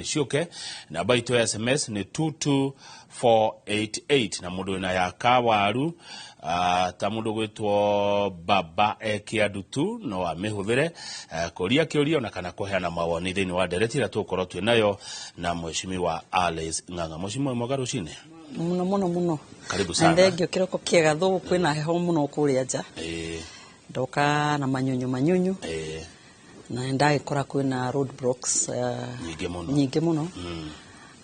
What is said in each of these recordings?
Nĩ ciũke. Namba itũ ya SMS nĩ 22488, na mũndũ wĩna ya kawaru ta mũndũ gwĩtwo Baba Ekiandutu no amĩhũthĩre kũria kĩũria ona kana kũheana mawoni thĩinĩ wa ndereti ĩrĩa tũgũkorwo twĩ nayo na Mheshimiwa Alice Ng'ang'a. Mheshimiwa, mwega rũcinĩ. Muno muno muno. Karibu sana. Na thengio, kĩroko kĩega. Thũgũ kwĩna heho mũno kũrĩa nja. Ndoka na manyunyu manyunyu. Na ndagĩkora kwĩna road blocks nyingĩ mũno. Nyingĩ mũno.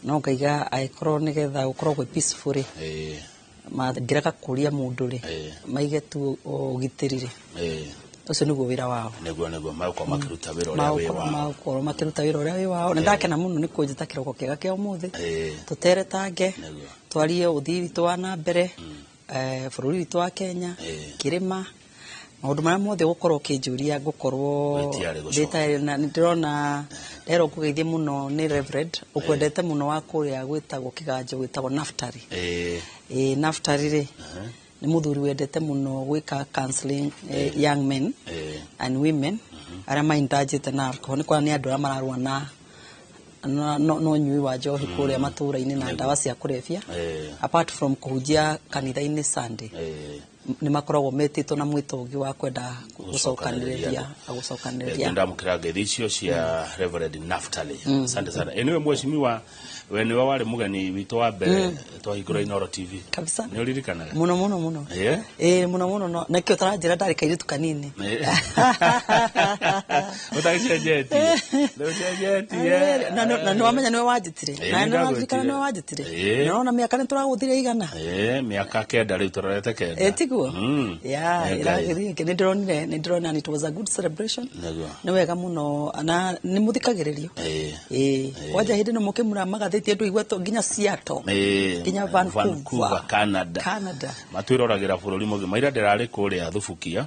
No ngaiga angĩkorwo nĩgetha gũkorwo gwĩ peaceful rĩ, mangĩrega kũria mũndũ rĩ, maige tu ũgitĩri rĩ, ũcio nĩguo wĩra wao. Nĩguo magũkorwo makĩruta wĩra ũrĩa wĩ wao. Magũkorwo makĩruta wĩra ũrĩa wĩ wao. Nĩ ndakena mũno nĩ kũnjĩta kĩroko kĩega kĩa ũmũthĩ, tũteretange, twarie ũthii witũ wa na mbere, bũrũri witũ wa Kenya, kĩrĩma, maũndũ marĩa mothe ũgũkorwo ũkĩnjũria ngũkorwo Wĩ tayari gũcoka. Ndĩ tayari, na nĩ ndĩrona nderwo ngũgeithie mũno nĩ Reverend ũkwendete mũno wa kũrĩa gwĩtagwo Kĩganjo, gwĩtagwo Naftali. Ĩĩ, Naftali rĩ, nĩ mũthuri wendete mũno gwĩka counseling young men and women arĩa maindanjĩte na alcohol. Nĩ kuona nĩ andũ arĩa mararũa na no ũnyui wa njohi kũrĩa matũra-inĩ na ndawa cia kũrebia. Apart from kũhunjia kanitha-inĩ Sunday, nĩ makoragwo metĩtwo na mwĩto ũngĩ wa kwenda gũcokanĩrĩria gũcokanĩrĩria. Ndamũkĩra ngeithi icio cia Reverend Naftali, asante sana. Nĩwe mheshimiwa, we nĩwe warĩ mũgeni witũ wa mbere twahingũra Inooro TV. Kabisa. Nĩ ũririkanaga? Mũno mũno mũno. Ĩĩ, mũno mũno, no nakĩo taranjĩra ndarĩ kairĩtu kanini. Ũtagĩcenjetie, nĩ ũcenjetie. Na nĩ wamenya nĩwe wanjĩtire. Na nĩ nĩ waririkana ndagwĩtire. nĩwe wanjĩtire. Ĩĩ. Na ũrona mĩaka nĩ tũragũthire 100. Ĩĩ, mĩaka 9 rĩu, tũrorete 9. Ĩ tiguo? Ya. Nĩ Ngai. Ĩragĩthiĩ. Nĩ ndĩronire and it was a good celebration. Nĩ wega mũno na nĩ mũthikagĩrĩrio. Ĩĩ, kwanja hĩndĩ ĩno mũkĩmura magathĩti andũ igwetwo nginya Seattle, nginya Vancouver. Vancouver, Canada. Canada. Matwĩroragĩra bũrũri mũgima. Ira ndĩrarĩ kũrĩa Thubukia.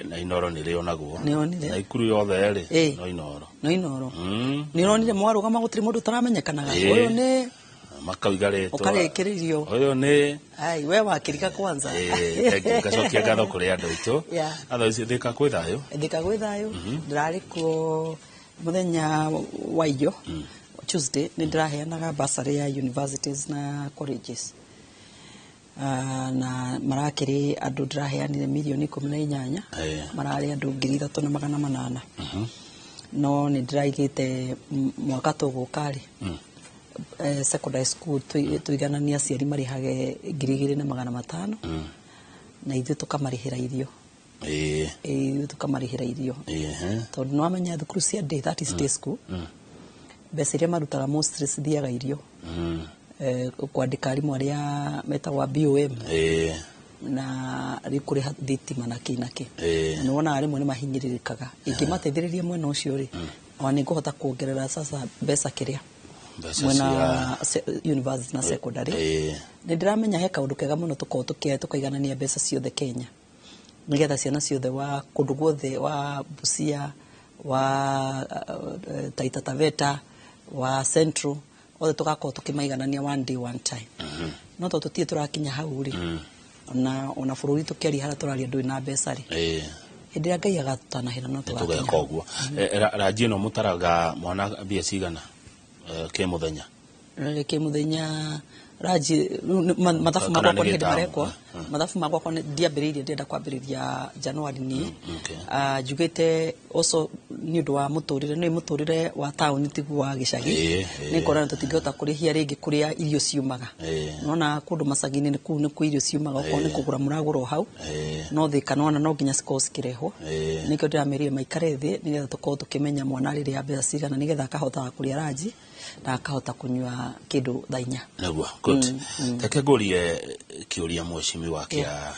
Na Inoro nĩ rĩonagwo. Nĩonire. Na ikuru yothe rĩ, no Inoro. No Inoro. Nĩ ũronire mwarũgama gũtirĩ mũndũ ũtaramenyekanaga. Ũyũ nĩ Makauga rĩtwa. Ũkarĩkĩrĩrio. Ũyũ nĩ Ai, we wakĩrika kwanza. Ĩĩ, thank you. Ngacokia ngatho kũrĩ andũ aitũ. Otherwise Thika kwĩ thayũ. Thika gwĩ thayũ. Ndĩrarĩ kuo mũthenya wa iyo, Tuesday, nĩ ndĩraheanaga bursary ya universities na colleges. Na marakĩrĩ andũ ndĩraheanire mirioni 18. Mararĩ andũ 3,800. No nĩ ndĩraigĩte mwaka tũgũka rĩ, secondary school tũigananie aciari marĩhage 2,500, na ithuĩ tũkamarĩhĩra irio. Ithuĩ tũkamarĩhĩra irio, tondũ nĩ wamenya thukuru cia day, that is day school, mbeca iria marutaga mostly cithiaga irio, kwandĩka arimũ arĩa metagwo a BOM, na rĩu kũrĩha thitima na kĩ na kĩ. Na nĩ wonaga rĩmwe nĩ mahinyĩrĩrĩkaga. Ingĩmateithĩrĩria mwena ũcio rĩ, ona nĩ ngũhota kuongerera sasa mbeca kĩrĩa mbeca mwena cia university na secondary. Nĩ ndĩramenya he kaũndũ kega mũno tũkorwo tũkaiganania mbeca ciothe Kenya, nĩgetha ciana ciothe wa kũndũ guothe, wa Busia, wa Taita Taveta, wa Central, othe tũgakorwo tũkĩmaiganania one day, one time. No tondũ tũtirĩ tũrakinya hau rĩ, ona bũrũri tũkĩaria harĩa tũraria ndũrĩ na mbeca rĩ, hĩndĩ ĩrĩa Ngai agatũtanahĩra no tũgakinya. Tũgeka ũguo. Ranji ĩno mũtaraga mwana mbia cigana kĩmũthenya? Kĩmũthenya ranji rĩu mathabu Kana makwa nĩ nĩ hĩndĩ gĩtamo? Marekwo mathabu makwa ndiambĩrĩirie, ndĩrenda kwambĩrĩria January niĩ. Njugĩte also nĩ ũndũ wa mũtũrĩre, nĩ mũtũrĩre wa taũni tiguo wa gĩcagi. Ĩĩ. Nĩ ngona tũtingĩhota kũrĩhia rĩngĩ kũrĩa irio ciumaga. Nona kũndũ macagi-inĩ nĩ kũu nĩkuo irio ciumaga, okorwo nĩ kũgũra mũragũra o hau. No Thika nona no nginya cikorwo cikĩrehwo. Nĩkĩo ndĩramerire maikare thĩ nĩgetha tũkorwo tũkĩmenya mwana arĩrĩa mbeca cigana, nĩgetha akahotaga kũrĩa ranji na akahota kũnyua kĩndũ thaa 4. Nĩguo, good. Reke ngũrie kĩũria, mheshimiwa, kĩa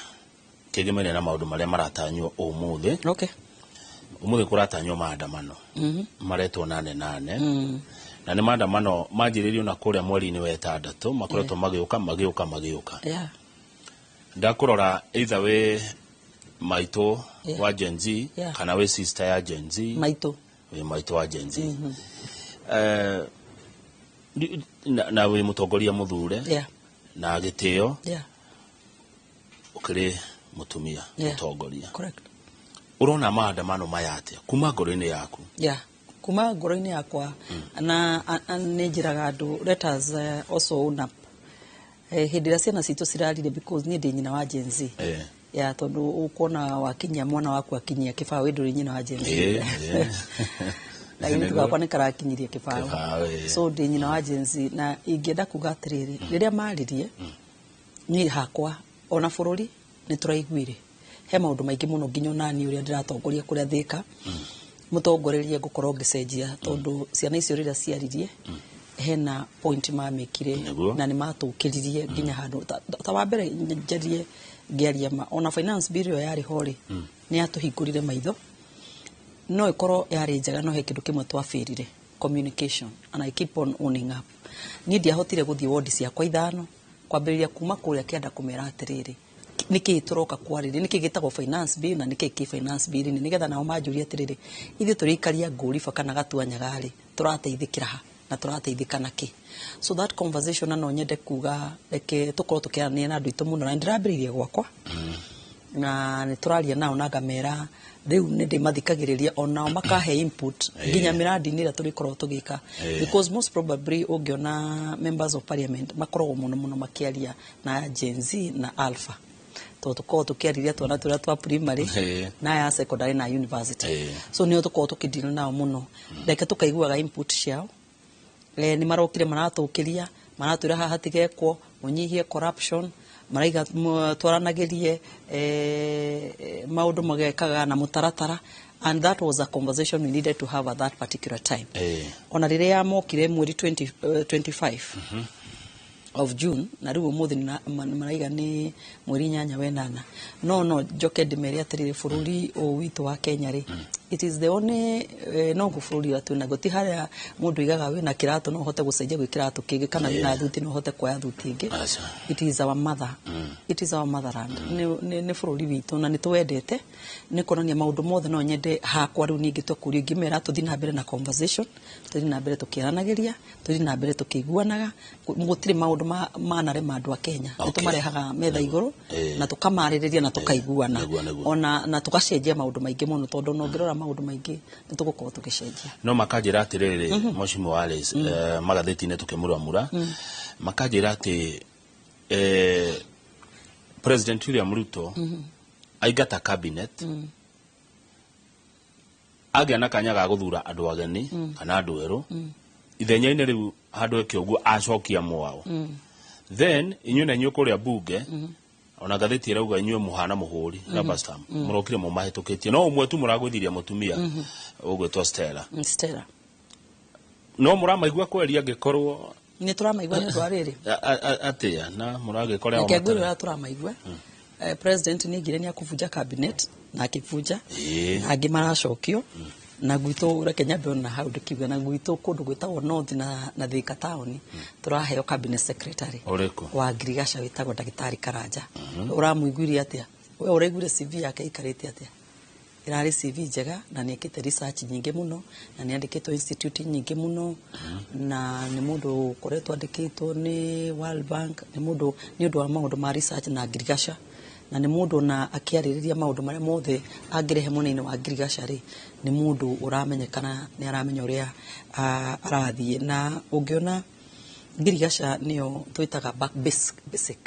kĩgemeire na maũndũ marĩa maratanywo ũmũthĩ. Ũmũthĩ kũratanywo maandamano maretwo nane nane, na nĩ maandamano manjĩrĩirio na kũrĩa mweri-inĩ wa ĩtandatũ, makoretwo magĩũka magĩũka magĩũka. Ndakũrora either wĩ maitũ wa Gen Z kana wĩ sister ya Gen Z. Maitũ. Wĩ maitũ wa Gen Z. Na wĩ mũtongoria mũthure na gĩtĩo, ũkĩrĩ mũtumia mũtongoria. Correct. Ũrona maandamano maya atĩa kuma ngoro-inĩ yaku? Yeah. Kuma ngoro-inĩ yakwa na nĩ njĩraga andũ, let us also own up. Hĩndĩ ĩrĩa ciana citũ cirarire, because niĩ ndĩ nyina wa Gen Z, ya tondũ ũkuona wakinyia mwana waku akinyia kĩbaũ, ĩ ndũrĩ nyina wa Gen Z. Lakini gakwa nĩ karakinyirie kĩbaũ. Kĩbaũ, ĩĩ. So ndĩ nyina wa Gen Z na ingĩenda kuga atĩrĩrĩ, rĩrĩa maririe, niĩ hakwa ona bũrũri nĩ tũraiguire he maũndũ maingĩ mũno, nginya onani ũrĩa ndĩratongoria kũrĩa Thĩka mũtongorerie ngũkorwo ngĩcenjia, tondũ ciana icio rĩrĩa ciaririe hena point mamĩkire na nĩ matũkĩririe nginya handũ ta wa mbere njarie ngĩaria ma ona finance bill ĩyo yarĩ ho rĩ, nĩ yatũhingũrire maitho. No ĩkorwo yarĩ njega, no he kĩndũ kĩmwe twabĩrire, communication, and I keep on owning up. Niĩ ndiahotire gũthiĩ wodi ciakwa 5 kwambĩrĩria kuma kũrĩa kĩanda kũmera atĩrĩrĩ, nĩkĩĩ tũroka kwarĩria, nĩkĩĩ gĩtagwo finance bill na nĩkĩĩ kĩ finance bill -inĩ, nĩgetha nao manjũrie atĩrĩrĩ, ithuĩ tũrĩ aikaria ngũriba kana gatuanyaga rĩ, tũrateithĩkĩra ha na tũrateithĩka na kĩ? So that conversation, na no nyende kuga reke tũkorwo tũkĩaranĩria na andũ aitũ mũno, na nĩndĩrambĩrĩirie gwakwa na nĩ tũraria nao na ngamera rĩu nĩ ndĩmathikagĩrĩria, onao makahe input nginya mĩrandi-inĩ ĩrĩa tũrĩkorwo tũgĩka, because most probably ũngĩona members of parliament makoragwo mũno mũno makĩaria na Gen Z na Alpha, tondũ tũkoragwo tũkĩarĩria twana tũrĩa twa primary na ya secondary na university. So nĩo tũkoragwo tũkĩdeal nao mũno. Reke tũkaiguaga input ciao. Nĩ marokire maratũkĩria, maratwĩra haha hatigekwo, mũnyihie corruption, maraiga twaranagĩrie, maũndũ magekaga na mũtaratara, and that was a conversation we needed to have at that particular time. Ona rĩrĩa mokire mweri 20, 25 of June, na rĩu ũmũthĩ maraiga nĩ mweri 8 wenana, no njoke ndĩmere atĩrĩrĩ, bũrũri ũyũ witũ wa Kenya rĩ, it is the only no guo bũrũri ũrĩa twĩnaguo, ti harĩa mũndũ aigaga wĩna kĩratũ no ũhote gũcenjia gwĩ kĩratũ kĩngĩ, kana wĩna thuti no ũhote kuoya thuti ĩngĩ. It is our mother, it is our motherland. Nĩ bũrũri witũ na nĩ tũwendete. Nĩ kuonania maũndũ mothe no nyende hakwa rĩu ningĩ twekũrio ngĩmera tũthiĩ na mbere na conversation, tũthiĩ na mbere tũkĩaranagĩria, tũthiĩ na mbere tũkĩiguanaga. Gũtirĩ maũndũ manarema andũ a Kenya, nĩ tũmarehaga metha igũrũ na tũkamarĩrĩria na tũkaiguana. Nĩguo, nĩguo. Ona na tũgacenjia maũndũ maingĩ mũno, tondũ ona ũngĩrora maũndũ maingĩ nĩ tũgũkorwo tũgĩcenjia. No makanjĩra atĩrĩrĩ, Mheshimiwa Alice, magathĩti-inĩ tũkĩmuramura makanjĩra atĩ President William Ruto aingata cabinet, agĩa na kanya ga gũthura andũ ageni kana andũ erũ ithenya-inĩ rĩu, handũ eke ũguo acokia mwao. Then inyuĩ na inyuĩ kũrĩa bunge, ona ngathĩti ĩrauga inyuĩ mũhana mũhũri rubber stamp, mũrokire mũmahĩtũkĩtie, no ũmwe tu mũragwĩthiria, mũtumia ũgwĩtwo Stella. Stella. No mũramaigua kweri angĩkorwo Nĩ tũramaigua nĩ ũndũ wa rĩrĩ. Atĩa na mũragĩkora? Reke ngwĩre ũrĩa tũramaigua. President nĩ aigire nĩ akũbunja cabinet na akĩbunja, na angĩ maracokio na gwitũ. Reke nyambe ona hau ndĩkiuga, na gwitũ kũndũ gwĩtagwo North na Thika town tũraheo cabinet secretary Ũrĩkũ? wa ngirigaca wĩtagwo ndagĩtarĩ Karanja. Ũramũiguire atĩa we? Ũraiguire CV yake ikarĩte atĩa? Ĩrarĩ CV njega na nĩ ekĩte research nyingĩ mũno na nĩ andĩkĩtwo institute nyingĩ mũno, na nĩ mũndũ ũkoretwo andĩkĩtwo nĩ World Bank, nĩ mũndũ nĩ ũndũ wa maũndũ ma research na ngirigaca, na nĩ mũndũ ona akĩarĩrĩria maũndũ marĩa mothe angĩrehe mwena-inĩ wa ngirigaca rĩ, nĩ mũndũ ũramenyekana, nĩ aramenya ũrĩa arathiĩ. Na ũngĩona ngirigaca nĩyo twĩtaga back basic.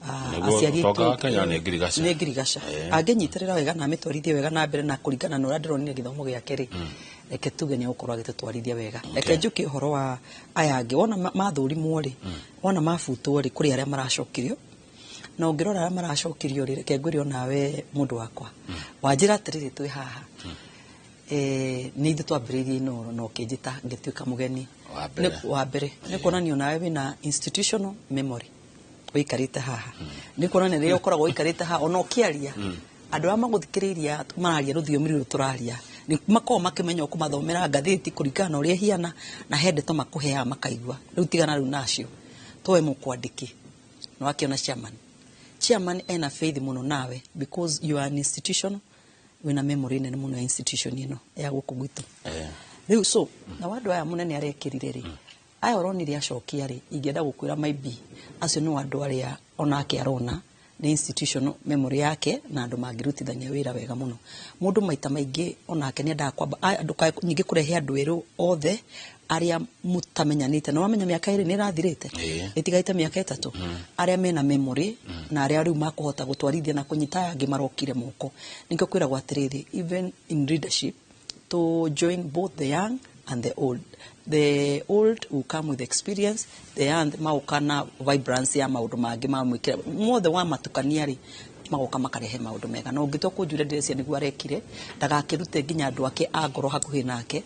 Nĩguo Aciari ũtonga wa aitũ- Kenya nĩ ngirigaca. Nĩ ngirigaca. Angĩnyitĩrĩra wega na amĩtwarithie wega na mbere na kũringana na ũrĩa ndĩronire gĩthomo gĩake rĩ, reke tuge nĩ egũkorwo agĩtũtwarithia wega. Reke njũke ũhoro wa aya angĩ. Wona mathũrimwo rĩ, wona mabutwo rĩ, kũrĩ arĩa maracokirio, na ũngĩrora arĩa maracokirio rĩ, reke ngwĩre onawe mũndũ wakwa wanjĩra atĩrĩrĩ, twĩ haha nĩ ithuĩ twambĩrĩirie Inooro na ũkĩnjĩta ngĩtuĩka mũgeni Wa mbere. Wa mbere. Nĩ kuonania onawe wĩna institutional memory ũikarĩte haha, nĩ kuonania rĩrĩa ũkoragwo ũikarĩte haha ona ũkĩaria, andũ arĩa magũthikĩrĩria mararia rũthiomi rũrũ tũraria nĩ makoragwo makĩmenya ũkũmathomera ngathĩti kũringana na ũrĩa ĩhiana, na he ndeto makũheaga makaigua. Rĩu tigana rĩu nacio towe mũkwandĩki na wakĩona chairman ena faith mũno nawe because you are an institution wĩna memory nene mũno ya institution ĩno ya gũkũ gwitũ. Rĩu so na andũ aya mũnene arekĩrire rĩ, aya ũronire acokia rĩ, ingĩenda gũkwĩra maybe acio nĩ andũ arĩa onake arona Nĩ institutional memory yake na andũ mangĩrutithania wĩra wega mũno. Mũndũ maita maingĩ onake nĩ endaga kwamba ndũkae ningĩ kũrehe andũ erũ othe arĩa mũtamenyanĩte, na wamenya mĩaka 2 nĩ ĩrathirĩte, ĩtigaite mĩaka 3, arĩa mena memory na arĩa rĩu makũhota gũtwarithia na kũnyita aya angĩ marokire moko. Nĩkĩo kwĩragwo atĩrĩrĩ, even in leadership to join both the young and the old. The old will come with experience, the young magoka na vibrance ya maũndũ mangĩ mamwĩkĩra mothe wa matukania rĩ, magoka makarehe maũndũ mega. Na ũngĩtua kũnjũria, ndĩreciria nĩguo arekire, ndagakĩrute nginya andũ ake a ngoro hakuhĩ nake.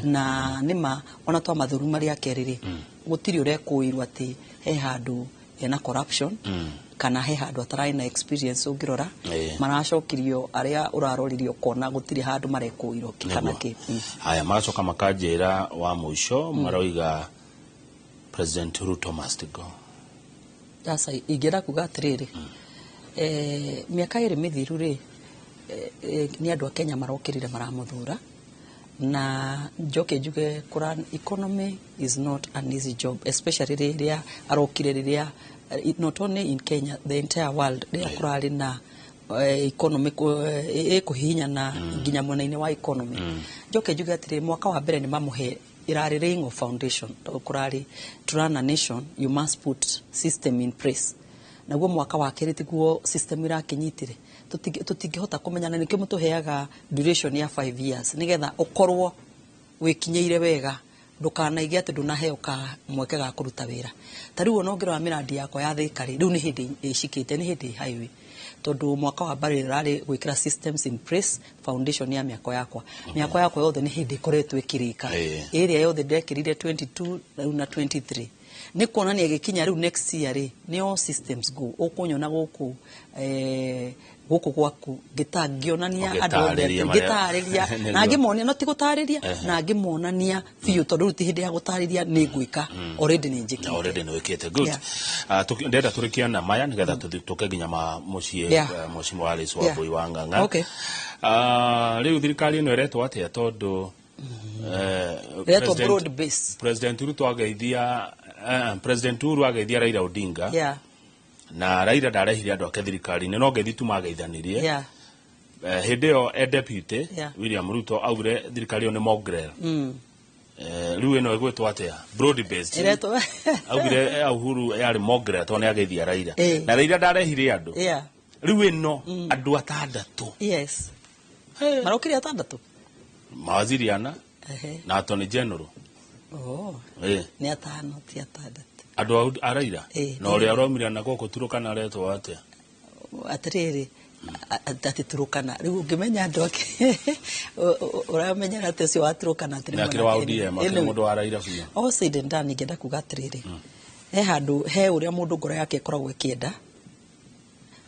Na nĩma ona twa mathuruma rĩa kerĩ rĩ, gũtirĩ ũrekũĩrwo atĩ he handũ hena corruption kana he handũ atararĩ na experience. Ũngĩrora maracokirio arĩa ũraroririe, ũkona gũtirĩ handũ marekũirwo kana kĩ. Haya, magacoka makanjĩra wa mũico, maroiga President Ruto must go. Aca, ingĩenda kuga atĩrĩrĩ, mĩaka 2 mĩthiru rĩ, nĩ andũ a Kenya marokĩrire maramũthura. Na njoke njuge kũrun economy is not an easy job, especially rĩrĩa arokire, rĩrĩa not only in Kenya, the entire world, rĩrĩa kũrarĩ na economy ĩkũhihinyana nginya mwena-inĩ wa economy. Njoke njuge atĩrĩ, mwaka wa mbere nĩ mamũhe ĩrarĩ laying of foundation, tondũ kũrarĩ to run a nation you must put system in place. Naguo mwaka wa kerĩ tiguo system ĩrakĩnyitire. Tũtingĩhota kũmenya, na nĩkĩo mũtũheaga duration ya 5 years, nĩgetha ũkorwo wĩkinyĩire wega, ndũkanaige atĩ ndũnaheo ka mweke ga kũruta wĩra. Ta rĩu ona ũngĩrora mĩrandi yakwa ya Thĩka rĩ, rĩu nĩ hĩndĩ ĩcikĩte, nĩ hĩndĩ highway, tondũ mwaka wa mbere ĩrarĩ gwĩkĩra systems in place, foundation ya mĩako yakwa. Mĩako yakwa yothe nĩ hĩndĩ ĩkoretwo ĩkĩrĩka. Ĩrĩa yothe ndekĩrire 22 rĩu na 23, nĩ kuonania gĩkinya rĩu next year rĩ, nĩ all systems go. Ũkũnyona gũkũ gũkũ gwaku ngĩonania andũ othe. Ũgĩtarĩria ngĩtarĩria na ngĩmonia, no ti gũtarĩria, na ngĩmonania biũ, tondũ rĩu ti hĩndĩ ya gũtarĩria, nĩ ngwĩka, already nĩ njĩkĩte. Na already nĩ wĩkĩte. Good. Ndĩrenda tũrĩkie na maya nĩgetha tũthiĩ tũke nginya ma mũciĩ, Mheshimiwa Alice Wambui wa Ng'ang'a. Rĩu thirikari ĩno ĩretwo atĩa? Tondũ Ĩretwo broad base. President Ruto ageithia, President Uhuru ageithia Raila Odinga, na Raila ndarehire andũ ake thirikari-inĩ, no ngeithi tu mageithanirie. Hĩndĩ ĩyo e deputy, William Ruto augire thirikari ĩyo nĩ mongrel. Rĩu ĩno ĩgwĩtwo atĩa? Broad based. Ĩretwo Augire Uhuru yarĩ mongrel tondũ nĩ ageithia Raila, na Raila ndarehire andũ. Rĩu ĩno andũ 6. Yes, marokire 6. Mawaziri 4 na attorney general. Oh. Nĩ 5, ti 6. Andũ a Raila na ũrĩa ũraumire na gũkũ Turukana aretwo atĩa? Atĩrĩrĩ, atĩ Turukana, rĩu ũngĩmenya andũ ake, ũramenya atĩ ũcio wa Turukana atĩ nĩ Na akĩrĩ wa mwanake. ODM, akĩrĩ Anyway, mũndũ wa Raila biũ. All said and done, ingĩenda kuga atĩrĩrĩ, he handũ he ũrĩa mũndũ ngoro yake ĩkoragwo ĩkĩenda,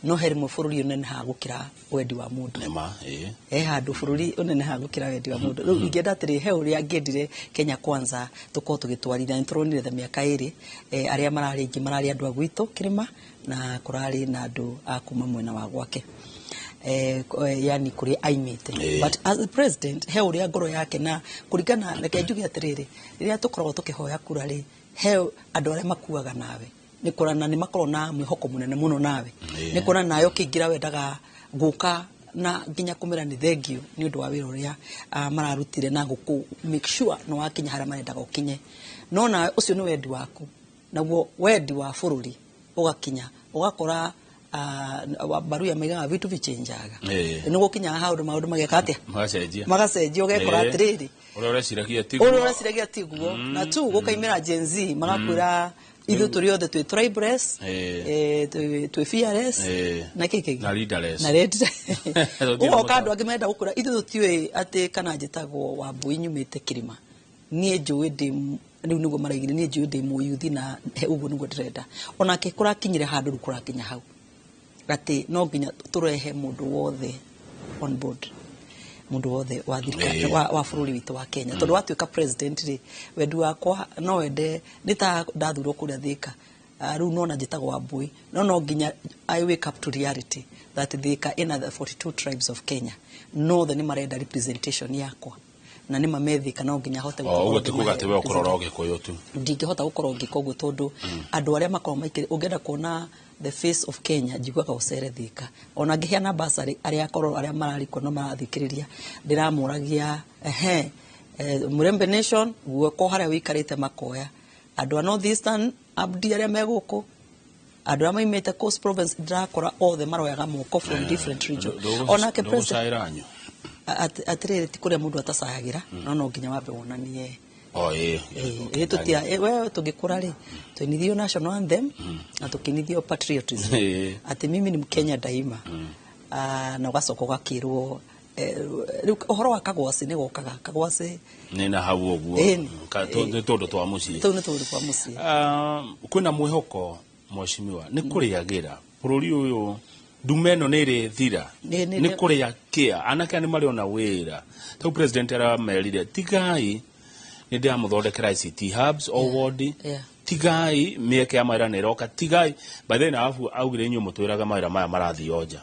no he rĩmwe bũrũri ũnenehaga gũkĩra wendi wa mũndũ. Nĩma, ĩĩ. He handũ bũrũri ũnenehaga gũkĩra wendi wa mũndũ. Rĩu ingĩenda atĩrĩ, he ũrĩa angĩendire Kenya Kwanza tũkorwo tũgĩtwarithia. Nĩ tũronire ta mĩaka 2, arĩa mararĩ aingĩ mararĩ andũ a gwitũ kĩrĩma, na kũrarĩ na andũ a kuma mwena wa gwake, yani kũrĩa aimĩte. But as a president, he ũrĩa ngoro yake na kũringana, reke njuge atĩrĩrĩ, rĩrĩa tũkoragwo tũkĩhoya kura rĩ, he andũ arĩa makuaga nawe nĩ kuonana nĩ makoragwo na mwĩhoko mũnene mũno nawe, nĩ kuona nawe ũkĩingĩra wendaga gũka na nginya kũmĩra nĩ thengiũ nĩ ũndũ wa wĩra ũrĩa mararutire na gũkũ make sure nĩ wakinya harĩa marendaga ũkinye. No nawe ũcio nĩ wendi waku, naguo wendi wa bũrũri ũgakinya ũgakora baruya maigaga vitu vichenjaga. Nĩ gũkinyaga handũ maũndũ mageka atĩa? Magacenjia. Magacenjia, ũgekora atĩrĩrĩ, ũrĩa ũreciragia tiguo. Ũrĩa ũreciragia tiguo. Na tu gũkaimĩra Gen Z magakwĩra ithuĩ tũrĩ othe twĩ tribeless, twĩ fearless, na kĩ kĩngĩ? Na leaderless. Na leaderless. Tũtirĩ Ũgoka mũtaro. andũ angĩ marenda gũkwĩra ithuĩ tũtiũĩ atĩ kana njĩtagwo Wambui nyumĩte kĩrĩma, niĩ njũĩ ndĩ rĩu nĩguo maraigire, niĩ njũĩ ndĩ mũyuthi na he ũguo nĩguo ndĩrenda. Onake kũrakinyire handũ rĩu kũrakinya hau atĩ no nginya tũrehe mũndũ wothe on board, mũndũ wothe wa thirikari, wa bũrũri witũ wa Kenya, tondũ watuĩka president rĩ, wendi wakwa no wende nĩ ta ndathurwo kũrĩa Thĩka, rĩu nona njĩtagwo Wambui, no nginya I wake up to reality that Thĩka ĩna the 42 tribes of Kenya, no othe nĩ marenda representation yakwa, na nĩ mamethĩka no nginya hote O gũkorwo ũguo ti kuga atĩ we ngĩmahe ũkũrora Ũgĩkũyũ tu. Ndingĩhota gũkorwo ngĩka ũguo, tondũ andũ arĩa makoragwo maikĩrĩ, ũngĩenda kuona The face of Kenya njiguaga ũcere Thika. Ona ngĩheana basarĩ, arĩa akorwo arĩa mararikwo no marathikĩrĩria, ndĩramũragia ehe Mulembe Nation, guoko harĩa wĩikarĩte makoya andũ a North Eastern, Abdi arĩa me gũkũ, andũ arĩa maimĩte Coast Province, ndĩrakora othe maroyaga moko from different region. Onake president Ndũgũcaĩra anyu. Atĩrĩrĩ, ti kũrĩa mũndũ atacayagĩra, no nginya wambe wonanie. O ĩ. Ĩ tũtia we tũgĩkũra rĩ, tũinithio national anthem na tũkĩinithio patriotism, atĩ mimi ni Mkenya daima. Ah, na ũgacoka ũgakĩrwo rĩu ũhoro wa kagwacĩ nĩ gokaga kagwacĩ. Nĩ na hau ũguo. Ĩni. Nĩ tũndũ twa mũciĩ. Tũu nĩ tũndũ twa mũciĩ. Ah, kwĩna mwĩhoko, mheshimiwa, nĩ kũrĩagĩra bũrũri ũyũ, ndume ĩno nĩ ĩrĩthira? Nĩ kũrĩa kĩa anake aya nĩ marĩ ona wĩra tau president aramerire tigai nĩ ndĩramũthondekera ICT hubs o ward, tigai mĩeke ya mawĩra nĩ ĩroka, tigai by then arabu augire inyuĩ mũtwĩraga mawĩra maya marathiĩ nja.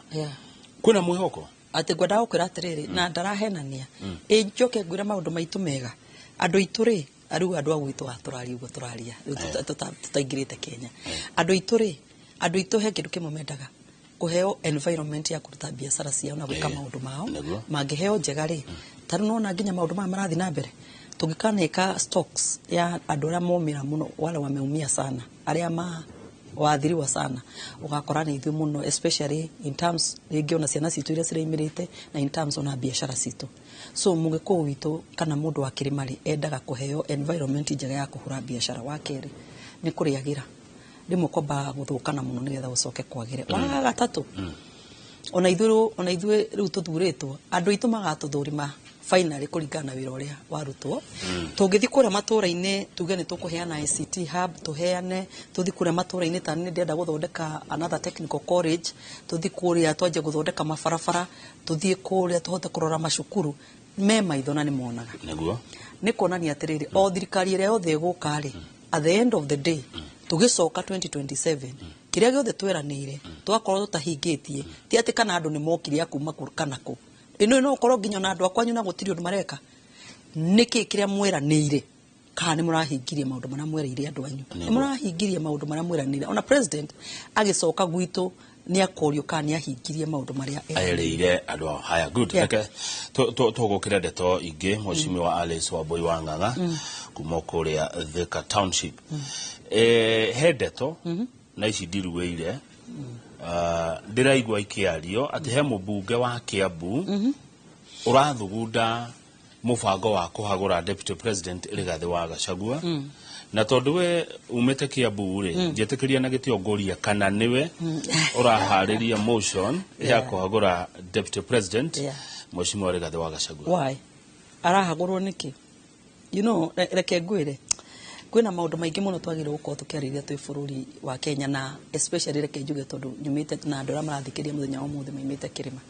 Kwĩna mwĩhoko? Atĩ ngwendaga gũkwĩra atĩrĩrĩ, na ndarahenania, ĩ njoke ngwĩre maũndũ maitũ mega, andũ aitũ rĩ, rĩu andũ a gwitũ a tũraria ũguo tũraria rĩu tũtaingĩrĩte Kenya, andũ aitũ rĩ, andũ aitũ he kĩndũ kĩmwe mendaga kũheo, environment ya kũruta biacara ciao na gwĩka maũndũ mao. Mangĩheo njega rĩ, ta rĩu nona nginya maũndũ maya marathiĩ na mbere, tũngĩkaneka stocks ya andũ arĩa momĩra mũno, wale wameumia sana, arĩa ma waathiriwa sana, ũgakora nĩ ithuĩ mũno, especially in terms rĩngĩ ona ciana citũ iria ciraimĩrĩte na in terms ona biacara citũ. So mũgĩkũyũ witũ kana mũndũ wa kĩrĩma rĩ, endaga kũheo environment njega ya kũhũra biacara. Wa kerĩ nĩ kũrĩagĩra, rĩmwe kwambaga gũthũkana mũno nĩgetha gũcoke kwagĩre. Wa gatatũ, ona ithuĩ rĩu tũthurĩtwo, andũ aitũ magatũthũrima finally kũringana na wĩra ũrĩa warutwo. Tũngĩthiĩ kũrĩa matũra-inĩ tuge nĩ tũkũheana ICT hub, tũheane, tũthiĩ kũrĩa matũra-inĩ, ta nĩ ndĩrenda gũthondeka another technical college, tũthiĩ kũrĩa twanjie gũthondeka mabarabara, tũthiĩ kũrĩa tũhote kũrora macukuru, me maitho na nĩ monaga. Nĩ kuonania atĩrĩrĩ, o thirikari ĩrĩa yothe ĩgũka rĩ, at the end of the day tũgĩcoka 2027, kĩrĩa gĩothe tweranĩire twakorwo tũtahingĩtie, ti atĩ kana andũ nĩ mokire a kuma kũ kana kũ, ĩno no ũkorwo nginya na andũ a kwanyu na gũtirĩ ũndũ mareka, nĩkĩ kĩrĩa mweranĩire, kana nĩ mũrahingirie maũndũ marĩa mwereire andũ anyu, nĩ mũrahingirie maũndũ marĩa mweranĩire. Ona president agĩcoka gwitũ nĩ akorio kana nĩ ahingirie maũndũ marĩa erĩire andũ ao. Haya, good. Reke tũgũkĩre ndeto ingĩ. Mheshimiwa Alice Wambui wa Ng'ang'a kuma kũrĩa Thika Township, he ndeto na ici ndiruĩire. Ah, ndĩraigua ikĩario atĩ he mũmbunge wa Kiambu ũrathugunda mũbango wa kũhagũra deputy president Rigathĩ wa Gachagua, na tondũ we umĩte Kiambu rĩ, njĩtĩkĩria na gĩtĩo ngũrie kana nĩwe ũraharĩria motion ya kũhagũra deputy president, Mheshimiwa Rigathĩ wa Gachagua? Why arahagũrwo nĩkĩ? Reke ngwĩre, kwĩna maũndũ maingĩ mũno twagĩrĩirwo gũkorwo tũkĩarĩria twĩ bũrũri wa Kenya, na especially reke njuge tondũ nyumĩte na andũ arĩa marathikĩrĩria mũthenya wa ũmũthĩ maimĩte kĩrĩma,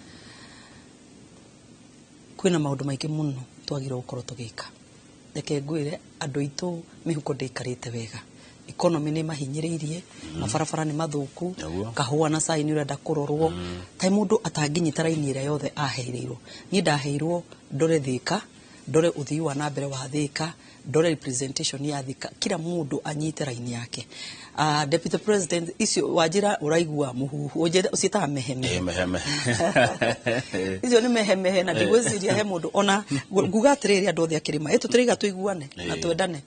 kwĩna maũndũ maingĩ mũno twagĩrĩirwo gũkorwo tũgĩka. Reke ngwĩre, andũ aitũ mĩhuko ndĩikarĩte wega, economy nĩ mahinyĩrĩirie, mabarabara nĩ mathũku, kahũa na cai nĩ ũrenda kũrorwo ta mũndũ atangĩnyita raini ĩrĩa yothe aheirwo. Niĩ ndaheirwo ndore Thika, ndore ũthii wa na mbere wa Thika, ndore representation ya Thika, kila mũndũ anyite raini yake. Deputy president icio wanjĩra ũraigua mũhuhu ũciĩtaga mehemehe. Eh, meheme. Icio nĩ mehemehe, na ndigwĩciria he mũndũ ona nguga atĩrĩrĩ, andũ othe akĩrĩma ĩ tũtĩrĩiga tũiguane na twendane,